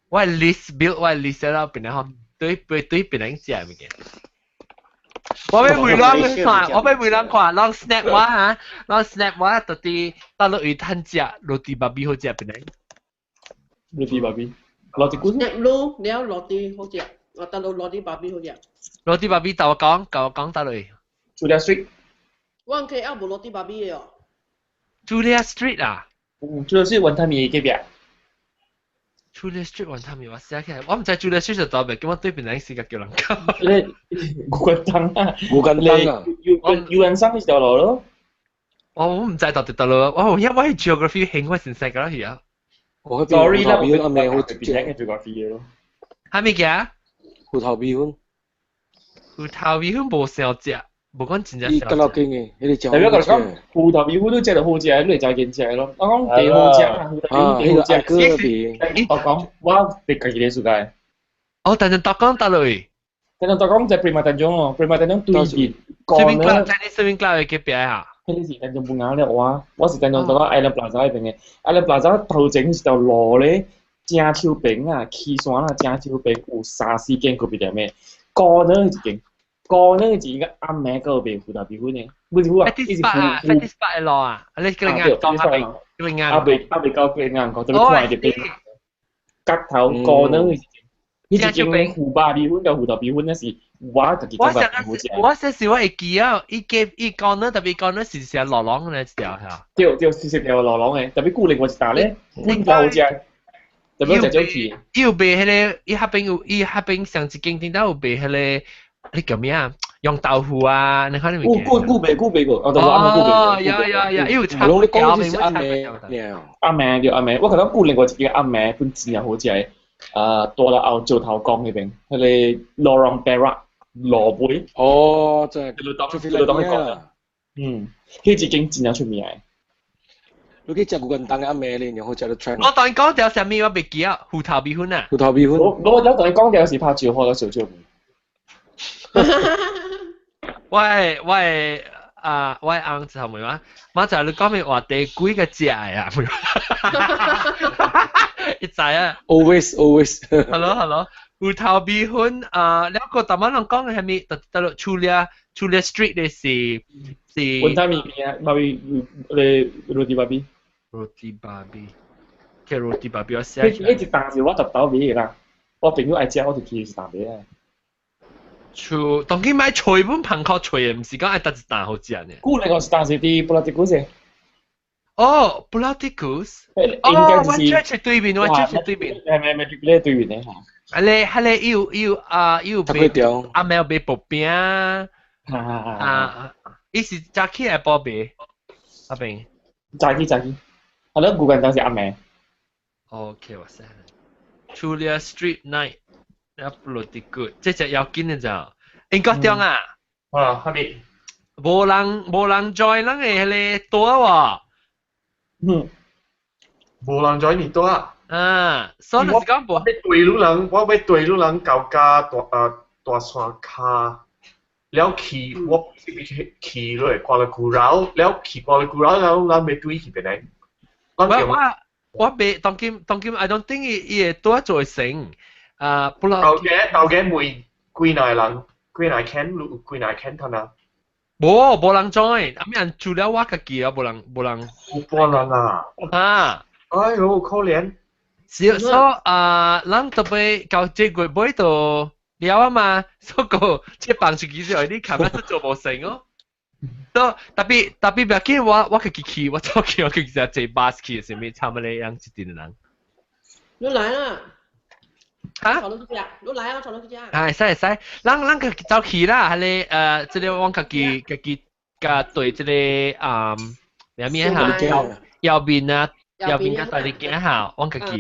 我 list build 我 list 了邊人吼，對對對邊人食物件。我欲問人看，我欲問人看，人 snap 我哈，人 snap 我到底到落去趁食 roti babi 好食邊人？roti babi，roti 骨 snap 滷了 roti 好食，我到落 roti babi 好食。 roti babi 豆我講，甲我講到落去。 Julia Street。我 KL 無 roti babi 的哦。 Julia Street 啊？嗯，Julia Street 雲吞麵隔壁。 Julia Street 雲吞麵我寫起來，我毋知 Julia Street 就倒邊，叫我對邊人時間叫人講。你牛肝湯啊？牛肝湯啊？有人上一條路咯。我毋知到底倒落，我因為我係 geography 興我先識個去啊。我 Sorry 啦，我邊好邊嘅 geography 嘅咯。係咪嘅？芋頭米粉。芋頭米粉無少食，無講真正伊較老勁嘅，彼個食特別我講芋頭米粉都食得好食，你會食堅食咯。我講幾好食啊，芋頭米粉幾好食。我講我佇家己咧世界。哦，但係大講到落去。但係大講在 Prima Tanjung 哦，Prima Tanjung 對面。 Swimming club，在你 swimming club 嘅隔壁啊？彼個是丹絨本雅了，我是丹絨到 Island Plaza 彼邊嘅。Island Plaza 頭前一條路咧，正手邊啊，起山啊，正手邊有三四間咖啡店嘅，高呢一間。高呢一個暗暝閣有賣芋頭米粉嘅，不是啊，伊是芋芋 Fifty 的路啊，你叫你硬講啊未？叫你硬啊未啊未到叫你硬講，特別看一邊角頭高呢一間。你一間湖巴米粉佮芋頭米粉，那是我家己感覺好食。我說是我會記啊，伊記伊講呢，特別講呢是成羅朗嘅一條嚇。對對，是是條羅朗嘅，特別古另外一搭咧，本較好食，特別食少去。伊有賣彼個，伊彼邊有，伊彼邊上一間店頭有賣彼個，你叫咩啊？用豆腐啊，你看你物件。古古賣古賣過，哦，對，我古賣過。有有有，伊有炒。你講是阿妹，阿妹對阿妹，我感覺古另外一間阿妹本真正好食嘅。啊，大粒後石頭公彼邊，彼個 Lorong Perak 路尾。哦，真係。你當去講。嗯，彼一間真正出名嘅。你去食牛肝當嘅阿妹咧，然後食到 try。我當講條啥物我袂記啊，芋頭米粉啊。芋頭米粉。我當講條是拍招呼到燒燒麵。我我啊，我翁就問我，馬仔你講咩話題幾個食啊？一知啊。 Always always。 Hello hello，芋頭米粉啊，兩個台灣人講嘅係咪？特特落 Chulia Chulia Street 嘅是是。雲吞麵片啊，媽咪你 roti babi。 Roti babi，嘅 roti babi 我寫。彼一檔是我特豆買嘅啦，我朋友愛食，我就去一檔買啊。厝當今買菜本旁靠菜嘅，毋是講愛搭一擔好食呢。古那個是當時佇 Pulau Tikus 嘅。哦，Pulau Tikus。哦，我 church 對面，我 church 對面。係咪咪咧對面嘅嚇？啊咧，啊咧，有有啊，有賣阿喵賣薄餅啊，伊是早起來報賣，阿邊。早起早起，啊，你古間當時阿妹。 OK，我識。Chulia Street Night。一 Pulau Tikus，這隻要緊嘅咋？英國中啊？啊，哈咪？無人無人 join 咱嘅彼個多喎。嗯。無人 join 你多啊？啊，所以就是講無。我對路人，我欲對路人到家大啊大山跤，了去我去去落 Kuala Kurau，了去 Kuala Kurau 了，咱欲對去邊個？我我我袂當今當今，I don't think 伊伊會多做成。啊，不啦。到底到底每幾若人，幾若間，有幾若間通啊？無無人 join，啊咩人除了我家己啊，無人無人。有半人啊！啊！哎喲，可憐。是所啊，咱特別到這月尾就了啊嘛，所以個這放出去之後，你看咱做無成哦。都特別特別不要緊，我我家己去，我走去，我家己坐巴士去，啥物差不多樣一陣人。你來啦！嚇？坐到去食，你來啊！坐到去食。啊，會使會使，咱咱家己走去啦，彼個這個阮家己家己佮對這個啊，咩咩嚇？右邊啊，右邊佮大力鏡嚇，阮家己，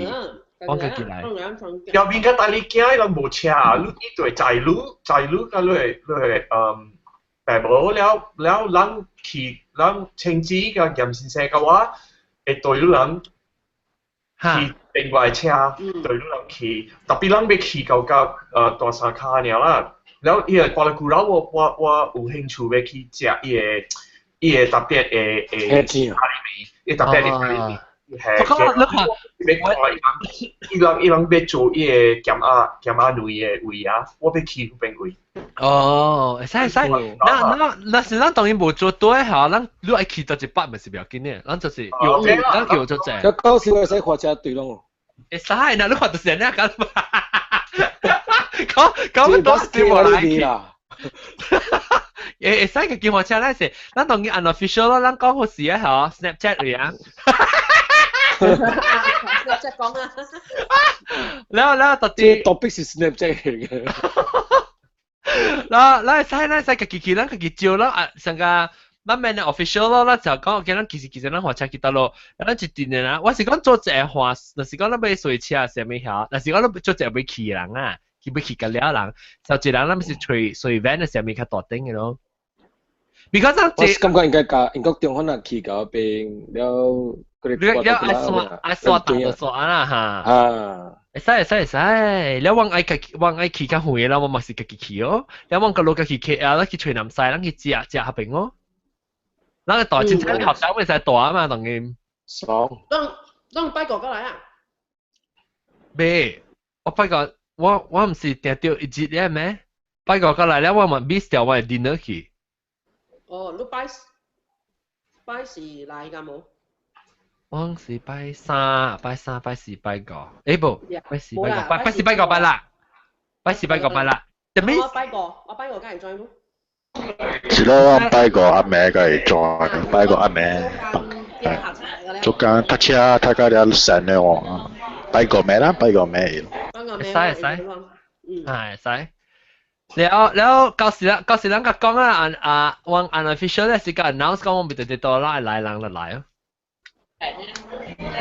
阮家己來。右邊佮大力鏡，伊攏無車，你伊對載你載你佮你你嗯，白無了了，咱去咱清子佮嚴先生佮我會對你人去另外車對你人去，特別咱欲去到佮大沙跤爾啦，了伊個 Kuala Kurau 我我我有興趣欲去食伊個伊個特別的的咖喱麵，伊特別的咖喱麵。係，你看，欲看伊人伊人伊人欲做伊個鹹仔鹹仔類的位啊，我欲去彼邊位。哦，會使會使，那那那是咱當然無做對嚇，咱你愛去到一百咪是不要緊的，咱就是有咱叫做這。咁到時會使火車對攏。會使，那你看就是按呢講嘛。講講多時無來去。會會使個叫火車來是，咱當然 unofficial 咯，咱講好時啊，嗬，Snapchat 嚟啊。 Snapchat 講啊。然後然後特別 topic 是 Snapchat 嚟嘅。然後咱會使咱會使家己去，咱家己招啦啊，上個咱免 official 咯，咱就講 OK，咱其實其實咱火車去倒咯，咱一定的啦。我是講做一個換，若是講咱欲坐車啥物遐，若是講咱做一個欲去的人啊，去欲去甲了人，就一人咱是揣隨 van 的啥物較大頂的咯。Because 咱我是感覺應該甲英國中可能去到邊了，你了愛刷愛刷大就刷啦哈。啊。會使會使會使，了我愛家我愛去較遠啦，我嘛是家己去哦。了我個路家己去啊，咱去揣南西，咱去食食彼邊哦。咱個大真正學校會使大啊嘛，當然。爽。當當拜五過來啊？未，我拜五我我毋是定著一日咧咩？拜五過來了，我嘛 miss 掉我的 dinner 去。哦，你拜拜四來㗎無？我是拜三、拜三、拜四、拜五，誒無，拜四、拜五，拜拜四、拜五拜啦。拜四拜五拜啦。我拜五，我拜五敢會 join 無？是咯，我拜五暗暝才會 join，拜五暗暝。做工讀車讀到了散了哦，拜五暝啦，拜五暝。會使會使，啊會使。了了，到時啦，到時咱甲講啊，啊，我 unofficial 咧是甲 announce 講我袂直直到啦，來人就來哦。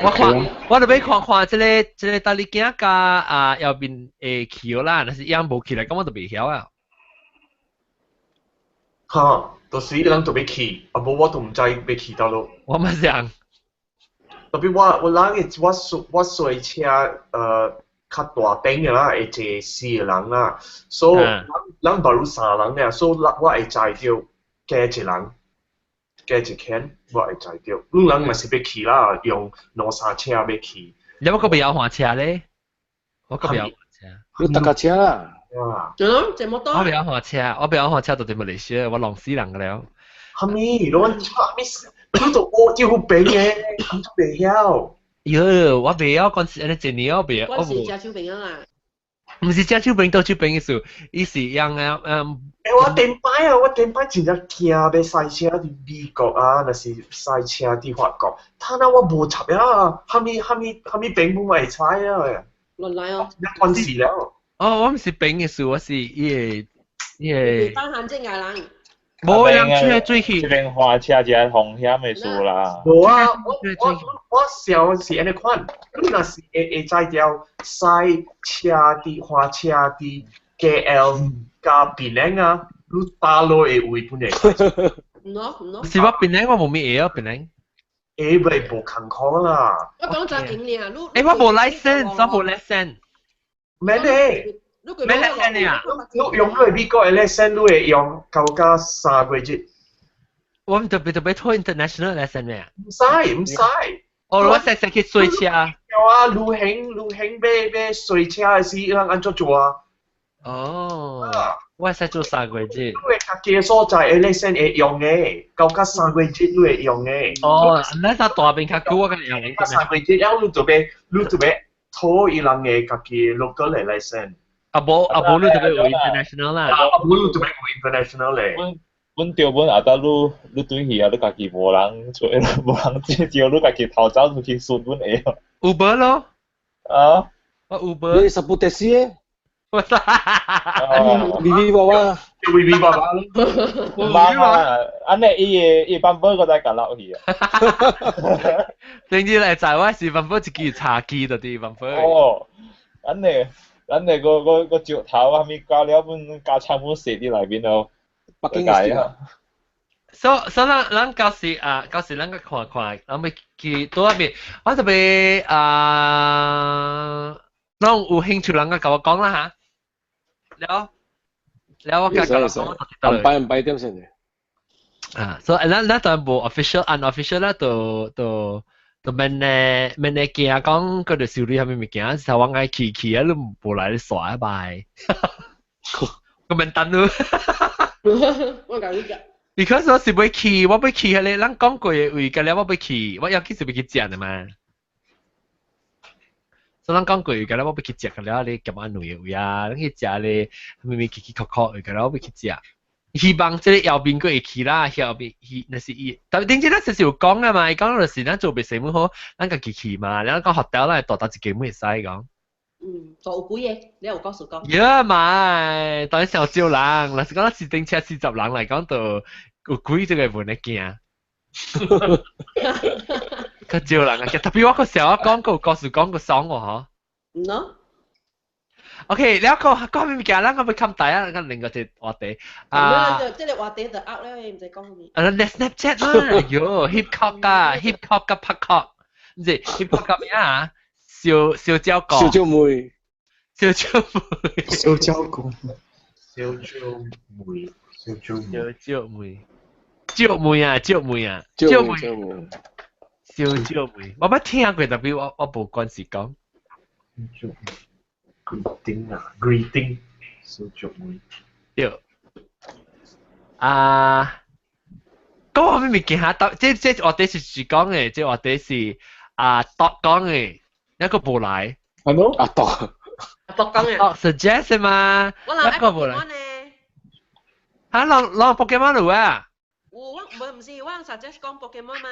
我看，我就欲看看這個大力囝佮啊右邊會去啦，若是伊無去來，咁我就袂曉啊。哈，就是人就欲去，啊無我都毋知欲去佗落。我嘛想。特別我人會我賽車較大頂的啦，會坐四個人啦，所以咱 baru 三人爾，所以我會載著加一人，加一間，我會載著。阮人嘛是欲去啦，用兩三車欲去。你我閣袂曉換車咧？我閣袂曉換車。你搭架車啦。啊。就咯，坐摩托。我袂曉換車，我袂曉換車就佇馬來西亞，我弄死人個了。哈咪？攏哈咪？你都學招兵的，你都袂曉。喲，我袂曉，講是按呢一年我袂，我是食手兵啊啦。毋是食手兵倒手兵意思，伊是用啊嗯。欸，我頂擺啊，我頂擺真正驚欲駛車佇美國啊，若是駛車佇法國，他那我無插啊，哈咪哈咪哈咪兵本會使啊。亂來哦。一關事了。哦，我毋是兵的事，我是伊個伊個。單限制外人。無人吹來吹去，這邊花車是風險的事啦。無啊，我想是按呢款，你若是會載著駛車佇花車佇 KL 佮檳城啊，你搭落的位本會。喏喏。是我檳城我無物會啊，檳城。會袂無艱苦啦。我講真經爾，你。欸，我無 license，我無 license。免咧。免 license 啊？你用你美國的 license，你會用到甲3個月。我們特別特別拖 international license 咩？毋使毋使。哦，我使使去賽車。有啊，旅行旅行欲賽車的時，人按怎做啊？哦，我使做三個月。你會家己的所在的 license 會用的，到甲三個月你會用的。哦，咱在大邊較久，我敢用。三個月了，你就欲討伊人的家己 local 的 license。啊無啊無，你就欲有 international 啦。啊無，你就欲有 international 咧。阮對阮阿達你你轉去啊，你家己無人揣，無人接招，你家己逃走出去順阮會。 Uber 咯。啊。我 Uber。你 support taxi 的？我操！微微娃娃。微微娃娃。毋啊，按呢伊的伊版本閣再共落去啊。頂日來載我是版本一支茶几就佇版本。哦，按呢。咱那個石頭啊，物加了本加差本踅佇內面咯，北京的啊。所以咱到時啊，到時咱閣看看，咱欲去佗那邊，我特別啊，攏有興趣人閣共我講啦嚇。了了，我甲講。毋擺毋擺點先？啊，所以咱當然無 official unofficial 啦，就免咧免咧驚講閣著修理啥物物件，是我愛去去啊，你無來你煞一擺。個免等你。我共你講。 Because 我是欲去，我欲去彼个，咱講過的位，佮了我欲去，我要去是欲去食的嘛。所以咱講過位，佮了我欲去食，佮了你夾仔兩个位啊，咱去食咧，啥物奇奇殼殼位，佮了我欲去食。希望這個後面閣會去啦，後面去若是伊，但頂次咱就是有講啊嘛，伊講就是咱做袂生物好，咱家己去嘛，咱講學校咱會大搭一間會使講。嗯，就有幾个，你有告訴講。呀嘛，當然上少人，若是講咱是頂車40人來講，就有幾這個問題驚。較少人啊，特別我個時候我講過，告訴講過爽喎嗬。喏。 OK，了個講咩物件？咱個欲冚大啊，咱另外一個話題啊。這個話題就 out 了，毋知講咩。啊，你 Snapchat 嘛？哎喲，hip hop 啊，hip hop 佮拍 hop，毋是 hip hop 佮咩啊？燒燒焦哥。燒焦妹。燒焦妹。燒焦哥。燒焦妹。燒焦妹。燒焦妹。焦妹啊，焦妹啊，焦妹。燒焦妹，我捌聽過，特別我無關係講。焦。Greeting 啊，greeting，燒焦妹。對。啊，講啥物物件哈？這話題是講的，這話題是啊，獨講的，一個無來。係咯？啊，獨。博講啊。哦，suggest 嘛。我人愛一個無來。 Pokemon 呢。嚇，人人 Pokemon 有啊？有我唔是我 suggest 講 Pokemon 嘛。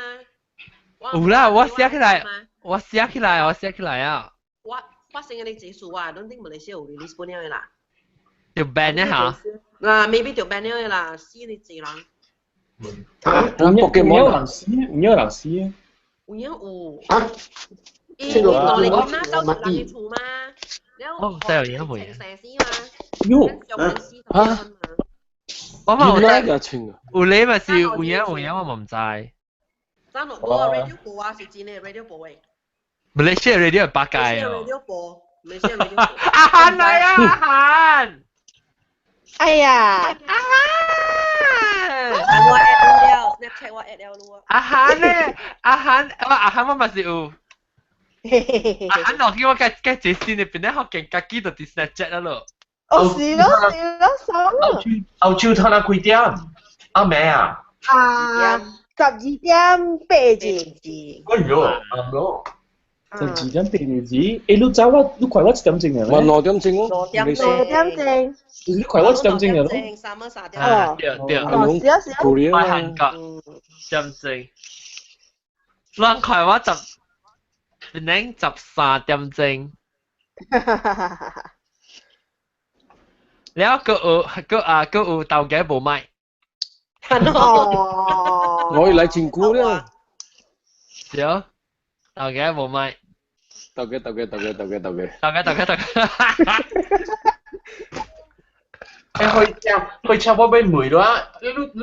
有啦，我寫起來，我寫起來，我寫起來啊。我發生嘅你技術啊，攏頂馬來西亞有 release 本了的啦。就 ban 一下。嗱，maybe 就 ban 了的啦，死你濟人。有有人死，有人死。有影有。啊？伊落嚟講啦，走人嘅厝嘛，了哦，真有影冇成死嘛。喲。啊？我嘛有知，有你咪是有影有影，我嘛唔知。真落無 radio 播啊，是真嘅 radio 播嘅。馬來西亞 radio 係八戒哦。 radio 播，馬來西亞 radio 播。阿韓來啊，阿韓！哎呀！阿韓！我 add 了，Snapchat 我 add 了咯。阿韓咧，阿韓，我阿韓我嘛是有。阿韓落去我計計這先，你邊咧學見家己就佇 Snapchat 啦咯。哦，是咯，是咯，手咯。澳洲睇下幾點？阿妹啊？啊，12點8字。哎呦，啱咯。 12點8字，欸，你早我，你快我1點鐘嘅我2點鐘咯。兩點鐘。你快我1點鐘嘅咯。三啊三點。啊，對對。哦，是啊是啊。我韓國點鐘，咱快我十，檳13點鐘。了，閣有閣啊閣有頭家無買。哦。我來真久了。對，頭家無買。頭家頭家頭家頭家頭家。頭家頭家頭家。欸，開車開車我欲問啦，你你你你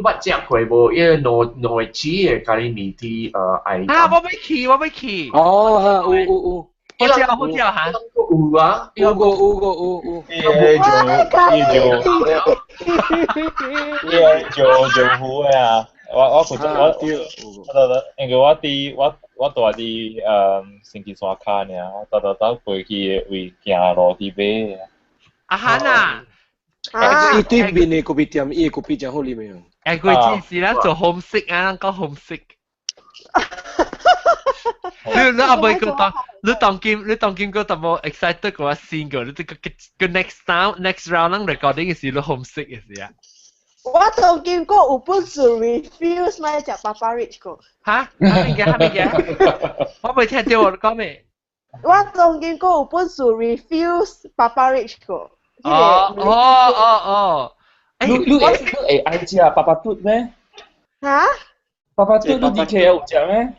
捌食過無？伊個兩兩個煮的咖喱麵佇愛。啊，我欲去，我欲去。哦，有有有。好食好食哈。有啊，有個有個有有。伊個做伊做，伊個做做好的啊！我我負責我我我因為我佇我我住佇星期山跤爾，我逐逐走過去位行路去買。阿韓啊！伊對面的咖啡店，伊的咖啡真好啉的。欸，規陣時咱做 homesick 啊，咱講 homesick。你你阿妹個當，你當今你當今個淡薄 excited 個先個，你這個個 next round next round 咱 recording 的時，你 homesick 的時啊。我當今個有本事 refuse 莫食 PappaRich 個。哈？啥物件？啥物件？我未聽到你講咩？我當今個有本事 refuse PappaRich 個。哦哦哦哦！你你會你會愛食爸爸肚咩？哈？爸爸肚你佇 KL 有食咩？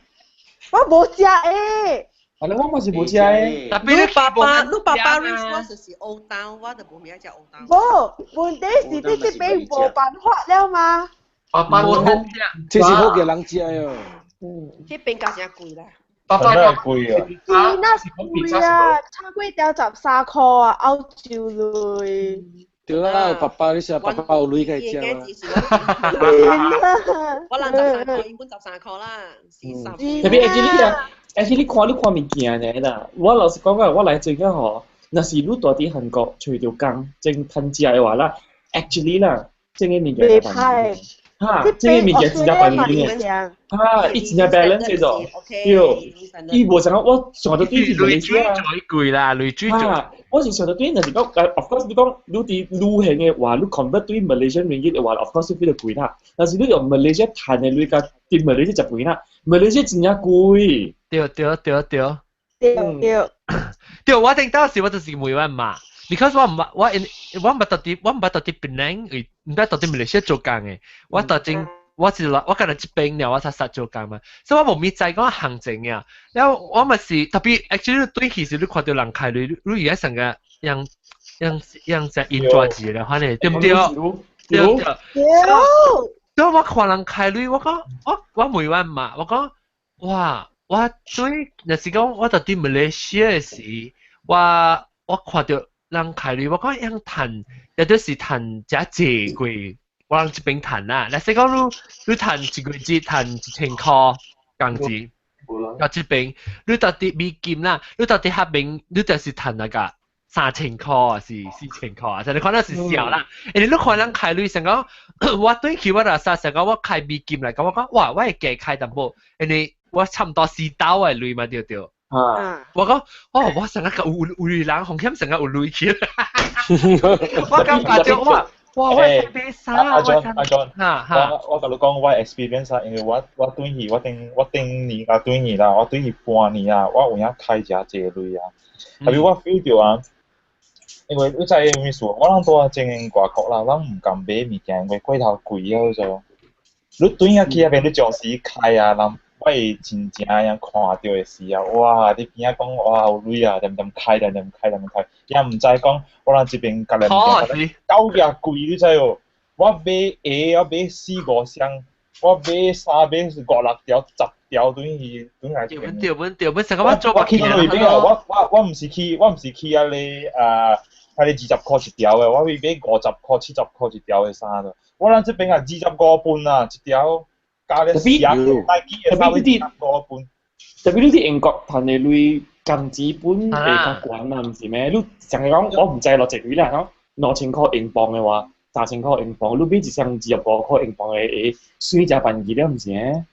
我無食欸。啊，我嘛是無食欸。你爸爸，你爸爸 rich 我就是烏豆，我就無名食烏豆。無，問題是你這邊無辦法了嗎？爸爸無這是好嘅人食喲。嗯，彼邊價真貴啦。爸爸貴啊！是那貴啊，炒粿條13箍啊，澳洲鐳。對啦，爸爸你食爸爸有鐳可以食啊。我人13箍，伊本13箍啦，是三。特別 actually 啊，actually 看你看物件呢啦。我老實講啊，我來最近吼，若是你住佇韓國揣著工，正趁食的話啦，actually 啦，這個物件袂歹。哈，這個物件真正便宜的，哈，伊真正 balance 咗，對，伊無像我上到對是馬來西亞，貴啦，鐳水做。我是想到對，若是講，of course 你講你佇旅行的話，你 convert 對 Malaysian ringgit 的話，of course 比較貴啦。但是你用 Malaysia 趁的鐳佮佇 Malaysia 食貴啦，Malaysia 真正貴。對對對對。對對。對，我頂當時我就是問我媽，because 我毋捌我我毋捌到佇我毋捌到佇檳城，毋捌到佇馬來西亞做工的，我到前我是來我敢若這邊了，我才實做工嘛，所以我無物知講行情啊。了我嘛是特別，actually 對其實你看到人開鐳，你而家成個樣樣樣只印抓字了，反正對毋對？對對。所以我看人開鐳，我講我我問我媽，我講哇，我對，若是講我到佇馬來西亞的時，我我看到人開鐳，我講樣趁，也就是趁遮濟過我人這邊趁啦。若是講你你趁一個月趁1000箍工資，到這邊你到佇美金啦，你到佇遐邊你就是趁那個3000箍啊，是4000箍啊，就你看那是少啦。因為你看人開鐳，想講我對起我若啥，想講我開美金來講，我講哇，我會加開淡薄，因為我差不多4兜的鐳嘛，對對。啊！我講，哦，我成日個有有人風險成日有鐳去，我感覺就哇哇我買衫，阿 John 阿 John，哈我我共你講我 experience 啊，因為我我轉去我頂我頂年啊轉去啦，我轉去半年啊，我有影開誠濟鐳啊，特別我 feel 著啊，因為你知影啥物事？我人住前外國啦，咱毋甘買物件，因為過頭貴啊就。你轉啊去遐邊，你將時開啊，人我會真正樣看著的時啊，哇！你邊仔講哇有鐳啊，點點開，點點開，點點開，也毋知講我人這邊甲物件九廿貴，你知無？我買鞋，我買四五雙，我買衫買五六條、十條，轉去轉來這邊。對本對本，成個我做我去那邊啊！我我我毋是去，我毋是去遐个啊，遐個20箍一條的，我去買50箍、70箍一條的衫的。我咱這邊啊，25磅啊，一條加咧四啊，大幾的衫25磅。特別你佇英國趁的鐳工錢本會較懸嘛，毋是咩？你上個講我毋知落濟鐳啦，講2000箍英鎊的話，3000箍英鎊，你買一雙25箍英鎊的鞋，算誠便宜了，毋是咩？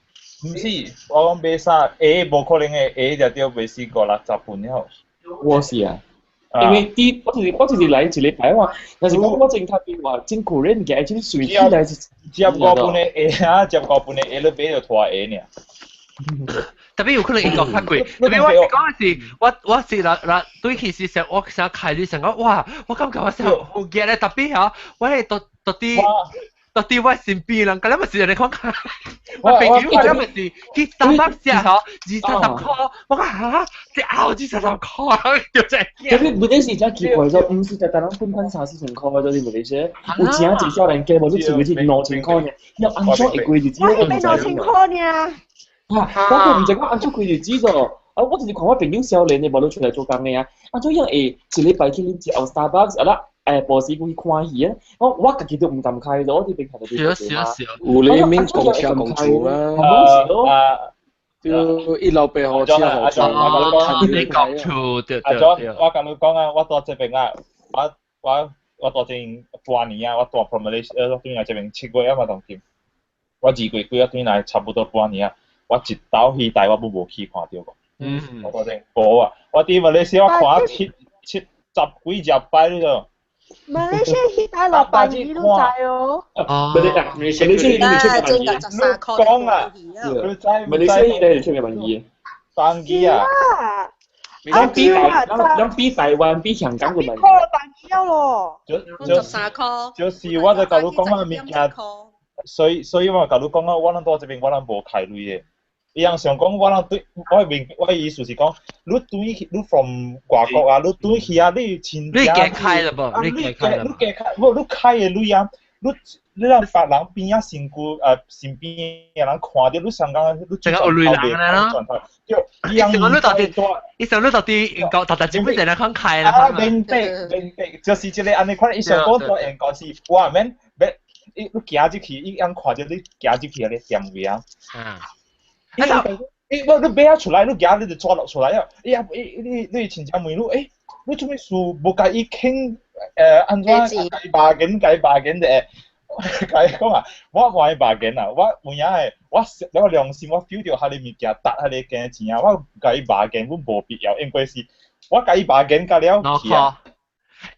毋是，我講買衫鞋無可能的，鞋就對賣四五六十磅了。我是啊。因為啲我就是來一禮拜話，但是我我正特別話真古人嘅，真隨起來是15磅的鞋啊，15磅的鞋你買著拖鞋爾。特別有可能英國較貴，特別我是講的是，我我是嗱嗱對其實上我想開你想講，哇！我感覺我想好驚咧，特別嚇，我係到到底到底我身邊人，咁樣咪是人哋講，我朋友咁樣咪是去三百隻嗬，20箍，我講嚇，這拗20箍，就真驚。特別問題是真奇怪咗，毋是單單人本本三四千塊，就是馬來西亞有真濟少年家無你厝是2000箍爾，要按怎會過日子？我是買2000箍爾。啊！我都毋知我按怎過日子咗。啊！我就是看我朋友少年的無你出來做工的啊，按怎樣會一禮拜去啉一下 Starbucks 啊啦？誒，無時去看戲啊！我我家己都毋敢開咗，我佇邊看到是啊是啊，有你免公車公厝啊！啊，就一樓八號車號厝，你講厝對對對。我共你講啊，我蹛這邊啊，我我我蹛這邊半年啊，我蹛 from Malaysia，我轉來這邊7月啊嘛當今，我2月幾我轉來差不多半年啊，我一道戲台我無去看著過。嗯。我蹛這邊無啊，我佇馬來西亞看七七十幾十擺你知。馬來西亞戲台落百二都知哦。哦，馬來西亞你講啊，你知馬來西亞你出面便宜。便宜啊！咱比台，咱比台灣比香港閣便宜。塊便宜咯。就就3箍。就是我就共你講啊物件，所以所以我共你講啊，我人蹛這邊我人無開鐳的。伊人想講，我人對，我明我意思是講，你轉去，你 from 外國啊，你轉去啊，你親你加開了無？你加開了？你加開，無你開的鐳啊，你你讓別人邊仔身軀身邊的人看著你上講，你轉頭袂轉頭，對，伊人你到底，伊想你到底英國，特特基本上來看開啦。啊，明白明白，就是這個按呢款，伊想講蹛英國是，我免免，伊你行入去，伊人看著你行入去彼個店位啊。啊。伊無你買出來，你行你就抓落出來啊！伊啊，伊你你親戚問你，欸，你做啥物事無共伊傾？按怎共伊罷緊，共伊罷緊者？共伊講啊，我無愛罷緊啊！我有影會，我我良心我 feel 著彼个物件值彼个價錢啊！我共伊罷緊，阮無必要，因為是，我共伊罷緊甲了去啊！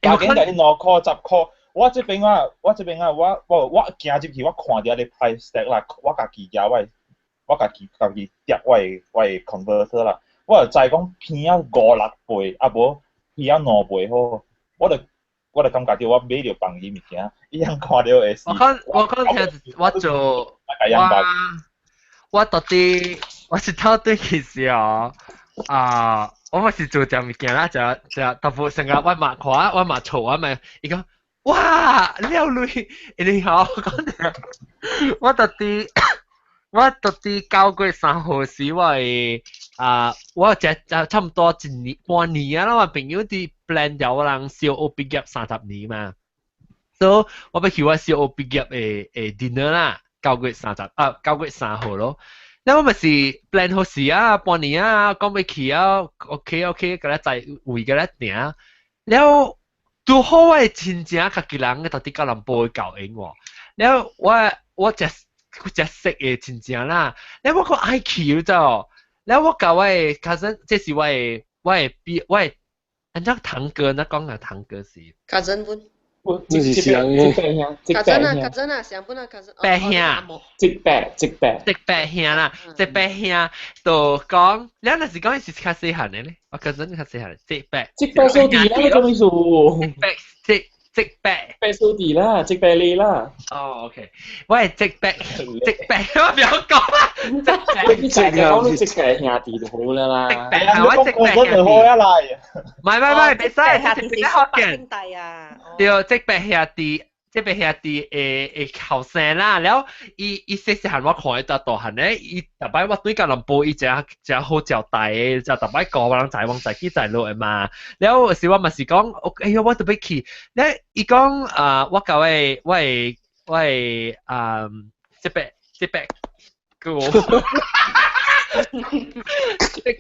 罷緊共伊2箍10箍，我這邊啊，我這邊啊，我我我行入去，我看著彼个 price tag 啦，我家己舉我。我家己家己疊我的我的 converter 啦，我就知講偏啊五六倍，啊無偏啊兩倍好，我就我就感覺著我買著便宜物件，伊樣看著會是。我講我講聽我做我我到底我是頭對其實哦，啊，我嘛是做隻物件啦，食食大部分成日我嘛看，我嘛錯，我嘛伊講哇了鐳，你好講著，我到底。我到底9月3號時，我會啊，我只差唔多一年半年啊，我朋友佇 plan 掉我人小學畢業30年嘛，所以我欲去我小學畢業的的 dinner 啦，九月三十啊，9月3號咯。那我咪是 plan 好時啊，半年啊，講欲去啊，OK OK，共咱在位共咱定。了拄好我的親情家己人到底吉隆坡的教應喎，了我我只。只識的親情啦，了我講愛去就，了我共我的 cousin，這是我的比我的，按怎堂哥那講啊，堂哥是 cousin 本。這是啥嘅？cousin 啊，cousin 啊，上本啊，cousin。伯兄，叔伯，叔伯，叔伯兄啦，叔伯兄就講，你若是講伊是較細漢的咧，我 cousin 較細漢，叔伯。叔伯兄弟啦，做咩事？叔伯，叔叔伯，伯兄弟啦，叔伯你啦。哦，OK，我係叔伯，叔伯，我不要講啦。你淨係講你叔伯兄弟就好啦啦。係我叔伯兄弟。唔係唔係，別使，是叔伯兄弟啊。對，叔伯兄弟。這邊兄弟會後生啦，了伊細細漢我看伊大大漢咧，伊逐擺我對吉隆坡，伊誠誠好招待的，就逐擺顧我人載往載去載落的嘛。了有時我嘛是講，哎喲，我特別去，咧伊講啊，我共我的啊，這邊個。這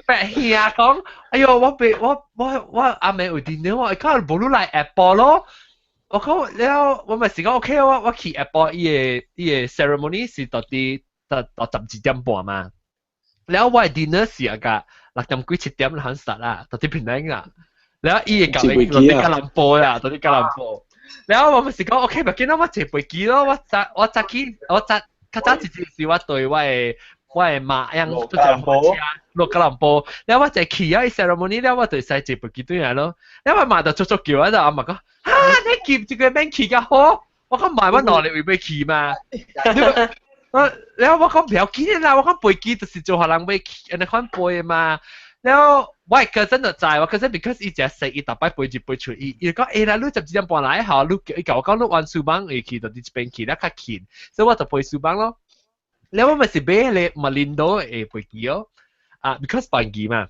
伯兄講，哎喲，我被我我我阿妹有電話，我講無你來 airport 咯。我講了，我咪是講 OK，我去 airport 伊個 ceremony 是到佇到12點半嘛。了我的 dinner 是啊個6點幾7點就 start 啦，到佇檳城啊。了伊會共你到佇吉隆坡啦，到佇吉隆坡。了我咪是講 OK，咪見到我坐飛機咯，我早起我早較早一日是我對我的媽樣都坐火車落吉隆坡，了我坐去啊 ceremony 了我就使坐飛機轉來咯。了我媽就足足叫我就阿媽講。啊！你去這個免去較好，我講買我兩日為欲去嘛。我了我講不要緊啦，我講飛機就是做予人欲去，按呢款飛的嘛。了我 cousin 就知，我 cousin because 伊誠識，伊逐擺飛入飛出，伊講欸啦，你12點半來吼，你伊共我講你玩 Subang 會去，就佇這邊去，了較近，所以我就飛 Subang 咯。了我咪是買彼個 Malindo 的飛機哦，啊，because 便宜嘛。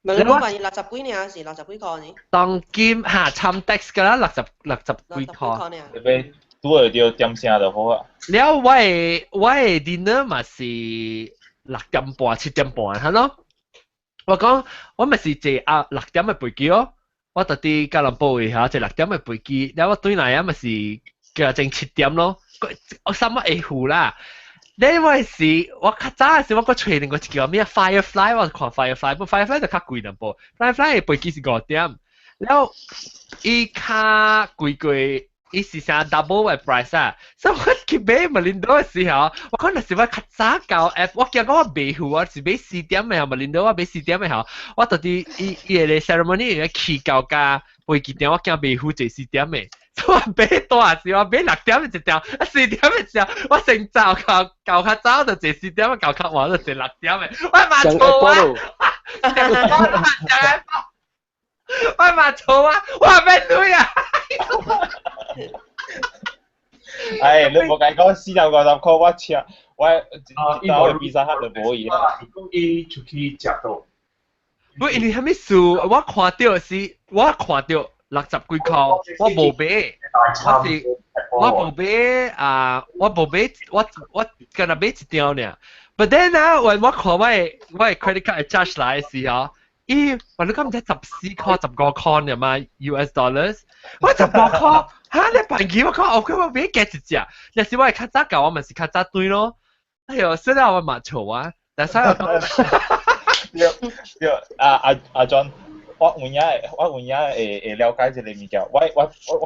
Malindo 便宜六十幾呢，是六十幾塊呢？當今嚇參 tax 㗎啦，六十幾塊。特別拄會著點聲就好啊。了我的 dinner 嘛是6點半7點半，係咯。我講我咪是坐啊六點的飛機哦，我就佇吉隆坡位嚇坐六點的飛機，了我轉來啊嘛是叫正7點咯，我三個會付啦。你我是我較早時我閣揣另外一個叫咩 Firefly，我看 Firefly，不 Firefly 就較貴淡薄，Firefly 的飛機是5點，了伊較貴過，伊是啥 double 的 price 啊，所以我去買 Malindo 的時候，我可能是我較早到 app，我驚講我袂付，我是買4點的 Malindo，我買四點的吼，我到佇伊伊個 ceremony 去到甲飛機場，我驚袂赴坐四點的。我買大時，我買6點一條，啊四點一條，我先走到到較早就坐四點，到較晚就坐六點的，我嘛錯啊！我嘛錯啊！我免鐳啊！哎，你無共講450塊，我車我一到比薩克就無伊啦。伊講伊出去食到。不，因為啥物事？我看著是，我看著60幾塊，我無買，我是我無買啊，我無買，我干焦買一張爾。But then 啊，when 我看我的 credit card charge 來的時候，咦，我你講毋知14塊15塊爾嘛，US dollars，我15塊，哈你笨機我講 OK 我買加一隻，若是我會較早到，我咪是較早轉咯。哎喲，雖然我嘛錯啊，但是我對對，阿 John。我有影會了解這個物件，我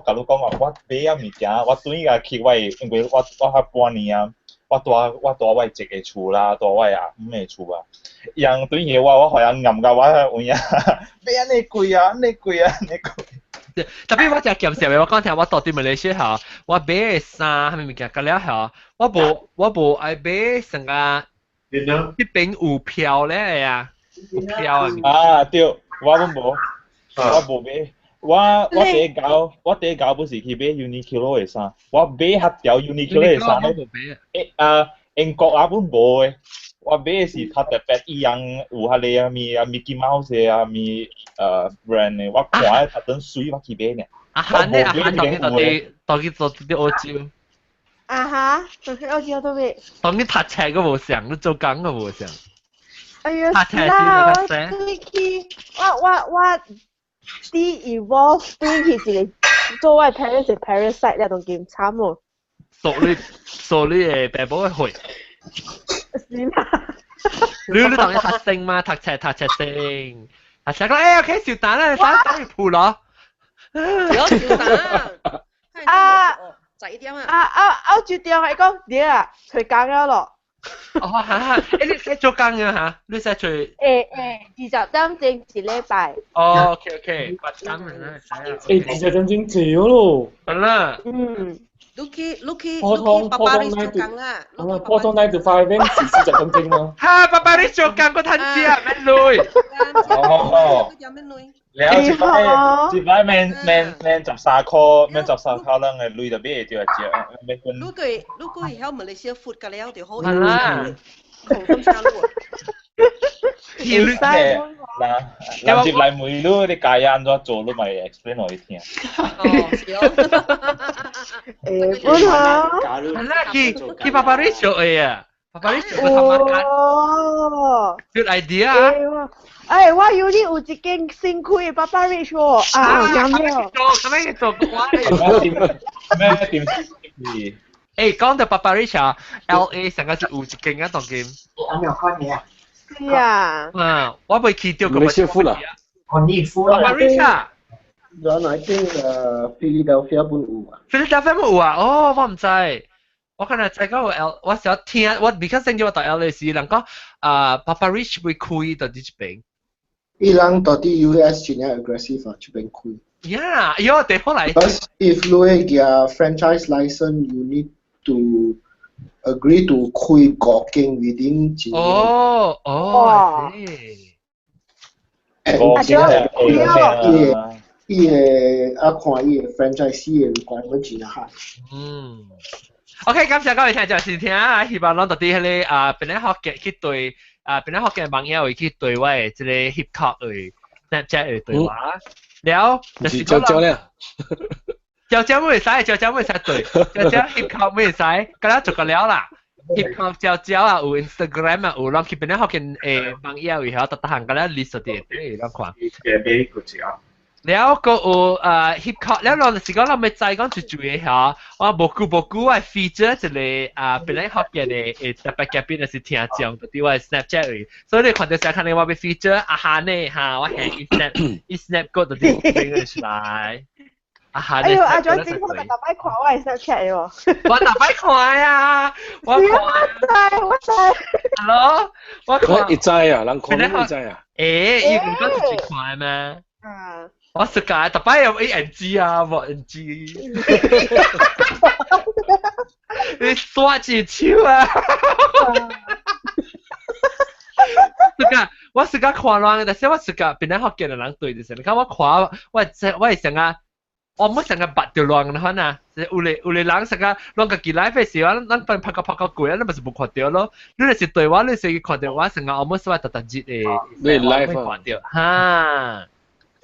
共你講啊，我買啊物件，我轉甲去我因為我較半年啊，我蹛我一個厝啦，蹛我阿姆的厝啊，人對起我，我予人揜甲我有影，買按呢貴啊，按呢貴啊，按呢貴。特別我誠鹹濕的，我講聽我蹛佇馬來西亞，我買的衫啥物物件，到了後，我無愛買成個，這邊有票咧啊，有票的。啊對。我攏無，我無買。我第一交不是去買 Uniqlo 的衫，我買彼條 Uniqlo 的衫咧。欸啊，英國也本無的，我買的是較特別，伊樣有彼個啊物啊 Mickey Mouse 啊物brand 的，我看的較等媠，我去買爾。阿漢咧，阿漢當去做佇澳洲。啊哈，當去澳洲都買。當你讀冊閣無相，你做工閣無相。哎呀，是啦，我去，我 de-evolve 對去一個做我 parents 的 parasite 了，當今慘哦。索你索你的爸母的血。是啦。你當你讀聖嘛？讀冊讀冊聖，讀冊講誒 OK 小蛋啦，等等佢鋪咯。有小蛋啊！十一點啊！啊啊啊！就電話講，對啊，找工了咯。哦，哈哈，誒你使做工嘅嚇？你使做？誒誒，20點鐘一禮拜。哦，OK OK，8點啦。誒，20點鐘做咯。好啦。嗯。你去你去普通你去爸爸你普通做工啦。啊，普通9 to 5是40點鐘咯。哈，爸爸你做工個趁錢啊，免累。哦。了一擺一擺免免免13箍，免13箍，咱嘅鐳就買會著食，免分。你個你個會曉馬來西亞 food 個了就好。係啦。空咁差路。你嗱，人接來問你，你家安怎做，你咪 explain 予伊聽。哦，是哦。誒，本好。係啦，佢佢爸爸你做嘅啊，爸爸你做個頭髮哦。 Good idea 啊！哎，我有你有一間新開的 PappaRich 喎，啊，咁樣。做咁樣做我咩點？誒，講到 PappaRich 啊，LA 成個是有一間啊，當今。我沒有看你啊。是啊。嗯，我未去到過。你師傅啦。我你夫啦。 PappaRich 啊。原來間Philadelphia 本有啊。 Philadelphia 本有啊？哦，我唔知。我可能知講 L，我想聽，我比較先叫我到 LA 時，人講啊，PappaRich 會開到這邊。伊人到底 US 真正 aggressive 啊，這邊開。 Yeah，喲，地方來。 Because if 你會舉 franchise license, you need to agree to 開五間 within 一年。哦哦。五間係伊個啊看伊個 franchise 的 requirement 真 high。嗯。OK，感謝各位聽眾收聽啊！希望攏到底彼个啊，邊個學嘅去對啊，邊個學嘅網友會去對我的這個 hip hop 的 Snapchat 的對話。了，就是招招咧。招招會使，招招會使對，招招 hip hop 會使，咁樣做個了啦。hip hop 招招啊，有 Instagram 啊，有攏去邊個學嘅誒網友會曉，逐逐項咁樣 list 啲，對，攏看。嘅俾個字啊。了個有hip hop，了我就是講，咱欲知講一注意嚇，我無久無久我 feature 一個啊，本來學嘅的特別嘉賓就是聽眾，就佇我 Snapchat 裡，所以你看到時看到我欲 feature 阿哈呢嚇，我係伊 snap 伊 snap 過就佇變出來。阿哈呢？哎呦，阿蔣今天特擺看我的 Snapchat 喎。我特擺看啊！我看。我知，我知。 Hello，我看。伊知啊，人看你知啊。欸，伊唔講自己看咩？啊。我世界特擺有 ANG 啊，無 NG。你刷一手啊！世界我世界看亂，但是我世界邊個福建的人對就是，你看我看我我會想啊。我冇成日捌著亂款啊！有個有個人成個亂家己 live 時，我咱分拍個拍個過啊，你咪是無看到咯。你若是對我，你是看到我成個我冇所謂特特節的，你 live 看到哈。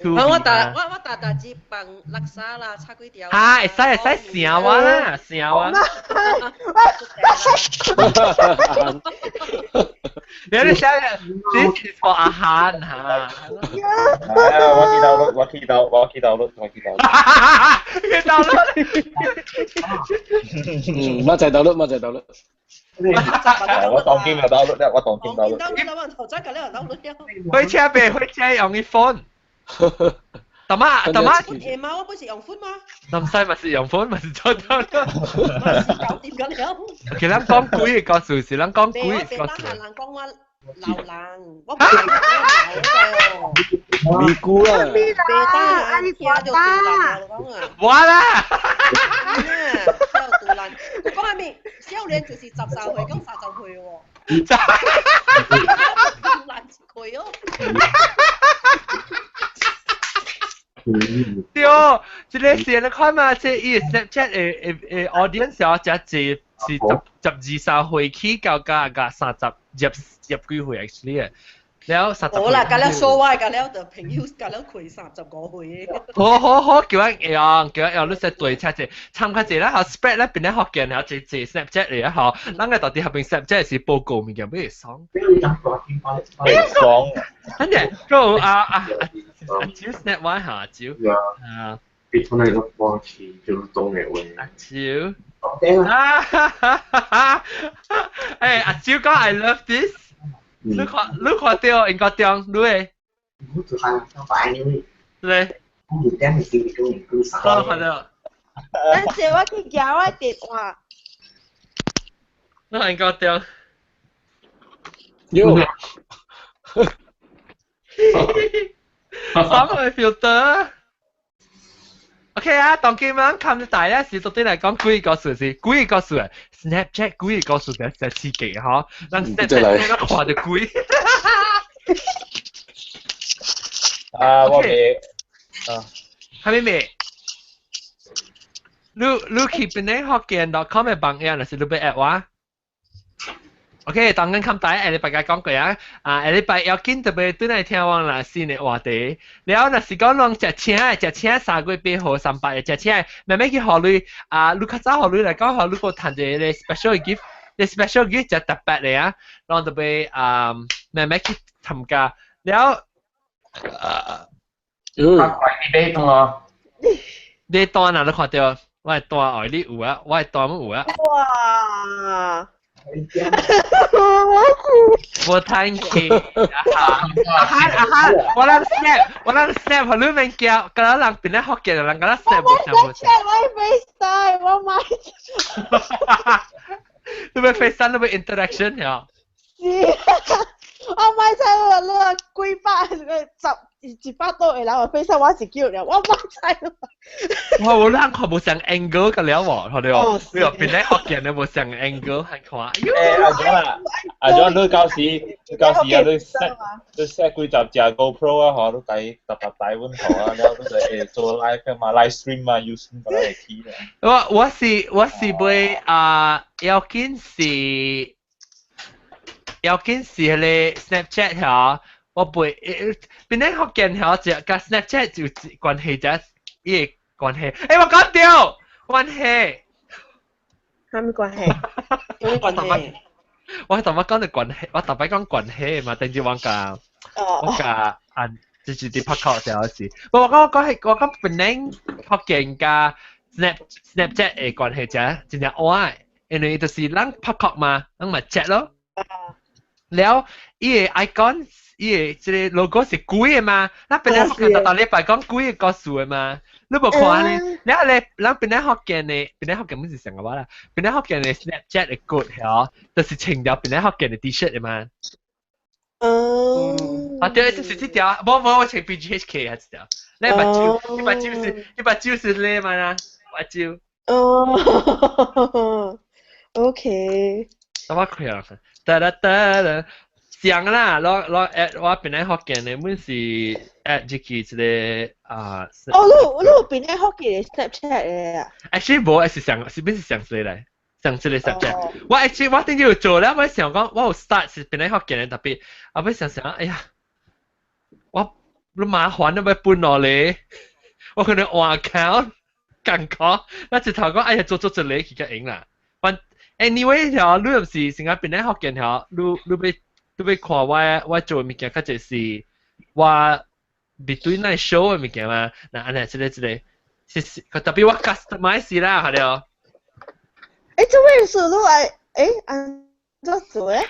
我打我我打打字放垃圾啦，插幾條。哈，會使會使成我啦，成我。你你寫你是錯阿漢哈？我記到咯，我記到，我記到咯，我記到。記到咯。嗯，馬仔到咯，馬仔到咯。我當機就到咯，我當機到咯。火車別火車用伊 phone。大媽，大媽，夜晚我不是用 phone 嗎？南西咪是用 phone，咪是做到咯。搞掂緊了。其實咱講鬼嘅故事是咱講鬼嘅故事。人講我老人，我唔係老咪姑啊！別打，聽就杜蘭講啊。我啦。聽杜蘭，佢講係咪？少年就是13歲，講30歲喎。杜蘭一歲哦。對，這個是你看嘛，這伊 Snapchat 的的的 audience 啊，真濟是十十二三歲起到加加三十入入幾歲 actually 啊，了30。好啦，甲了說話，甲了就朋友，甲了開35歲。好好好，叫我用，叫我用，你說對車者，參較者啦，吼 spread 咧邊咧福建，吼濟濟 Snapchat 嚟啊，吼，咱個到底合邊 Snapchat 是報告物件，咩爽？爽。跟住，個啊啊阿蕉 snap 我下蕉。啊。別從那個放棄就是中嘅話。阿蕉。啊哈哈哈！誒，阿蕉講 I love this。你看到應該中，你會？我就係想擺你。對。我有點是叫你講啥？我看到。等陣我去夾我電話。你應該中。喲。三個 filter。OK 啊，當今咱看大咧是到底來講幾個數是幾個數啊？Snapchat 幾個數就就刺激嗬，咱 Snapchat 咱看到鬼。啊，我未啊，係咪未？你去邊咧福建 .com 嘅網頁，還是你要 add 我？OK，當緊冚大下禮拜嘅講過啊，啊下禮拜要緊特別對來聽我啦新的話題。然後若是講攏食請食請3月8號300嘅食請，慢慢去予你啊，你較早予你來講，予你個趁一個 special gift，個 special gift 就特別嘅啊，然後特別啊慢慢去參加。然後啊，快啲買單啊！你單啊？你看到我的單愛你有啊，我的單有啊。哇！無趁氣，啊哈啊哈！我人 snap，我人 snap，予你免驚，敢若人變咧福建人，敢若 snap 無相無相。我 FaceTime，我買。你欲 FaceTime，你欲 interaction 呀？是，我買菜了，你幾百十100多個人，我 FaceTime 我是叫了，我買菜了。我無人看無相 angle 個了喎，看到無？你話變咧福建你無相 angle 係看。誒，阿總啊，阿總，你到時你到時啊，你 set 幾十隻 GoPro 啊，嗬，你計特別帶阮好啊，然後你就會做 live 嘛，live stream 啊，YouTube 嗰啲去啊。我是買啊，要緊是要緊是彼个 Snapchat 嚇，我背變咧福建嚇，就佮 Snapchat 就關係只伊個關係。欸，我講對，關係。啥物關係？啥物關係？我頭先講到關係，我頭擺講關係嘛，等陣我共按就是佇拍 call 時候是，我講係我講本來福建佮 Snapchat 的關係真真正歪，因為就是咱拍 call 嘛，咱咪 chat 咯。了，伊个 icon，伊个這个 logo 是鬼的嘛，咱本來福建逐逐禮拜講鬼的故事的嘛，你無看呢？了咧，咱本來福建的，本來福建毋是上個我啦，本來福建的 Snapchat 的 code 嗬，就是穿條本來福建的 T-shirt 的嘛。啊對，就是這條，無無我穿 BGHK 還是條，你目睭，你目睭是咧嘛啦，目睭。哦，OK。我開啊，得得得得，上啦，攞 at 我本來福建的，阮是 at 這個這個啊。哦，你有本來福建的 Snapchat 的啊？ Actually 無，是上是邊是上這來，上這個 Snapchat。我 actually 我頂日有做了，我想講我有 start 是本來福建的，特別後尾想想，哎呀，我你麻煩你欲搬落來，我可能換 account 艱苦，我一頭講哎呀做做一个去較用啦。反 anyway 條，你若是成個本來福建條，你欲看我做的物件，較濟是我 between 那 show 的物件嘛。那按呢，這個，是特別我 customize 啦，係了。欸，做咩事你愛欸按怎做咧？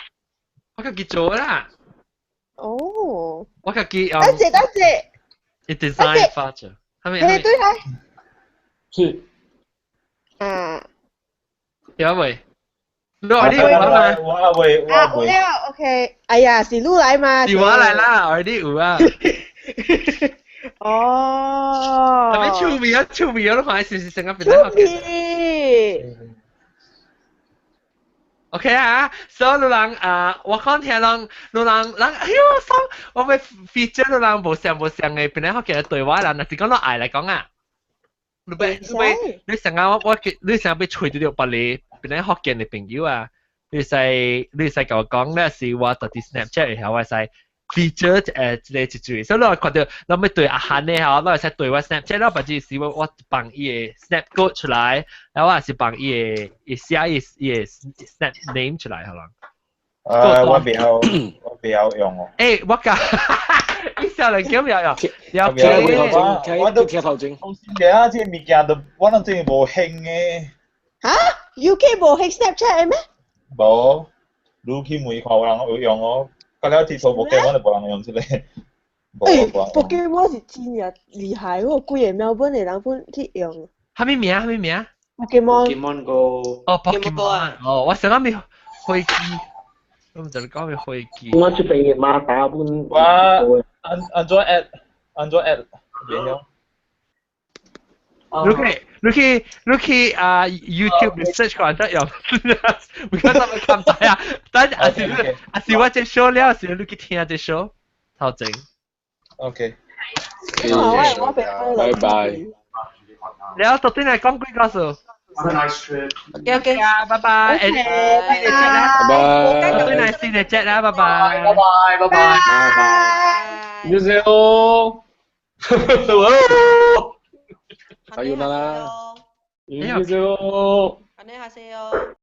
我家己做啦。哦。我家己等陣等陣。伊 design 發者，係咪？欸對來。是。啊。有未？你話你有嘛？我未，我啊，有了，OK。哎呀，是你來嘛？是我來啦，我你有啊。哦。特別趣味啊，趣味啊，你看是成個變得趣味。 OK 啊，所以你人啊，我講聽人，你人，哎喲，所我欲 feature 你人無相無相的，本來福建對話啦，若是講到愛來講啊，你欲你想啊，我你想欲揣著別个本來福建的朋友啊，你會使共我講咧，是我佇 Snapchat 下我會使 feature 這個一句，所以你看到你欲對阿漢的吼，你會使對我 Snapchat，我別是我放伊的 Snap code 出來，然後我也是放伊的伊寫伊的 Snap name 出來，好啦。我袂曉用哦。欸，我教，伊少年叫袂曉用，我我都聽頭前。好先嘅啊，這个物件都我諗這個無興的。嚇？UK 無興 Snapchat 的咩？無，你去問看有人有用哦。個了鐵數部機我就無人用這個。欸，Pokemon 是真正厲害，我規个墨爾本的人本去用。啥物名？啥物名？Pokemon。 Pokemon Go。哦，Pokemon。哦，我想講咩飛機，我毋知你講咩飛機。我這邊馬達本。我按怎 add 按怎 add 袂曉。你去啊 YouTube search 看得用，唔該怎麼看到啊？等還是我這 show 了時，你去聽這 show 頭前。 OK。拜拜。了，到底來講幾個數？ Have a nice trip. OK OK，拜拜。 OK，拜拜。到底來先嚟 chat 啦，拜拜。拜拜，拜拜。拜拜。 안녕하세요。 さよなら。 안녕하세요。 안녕하세요。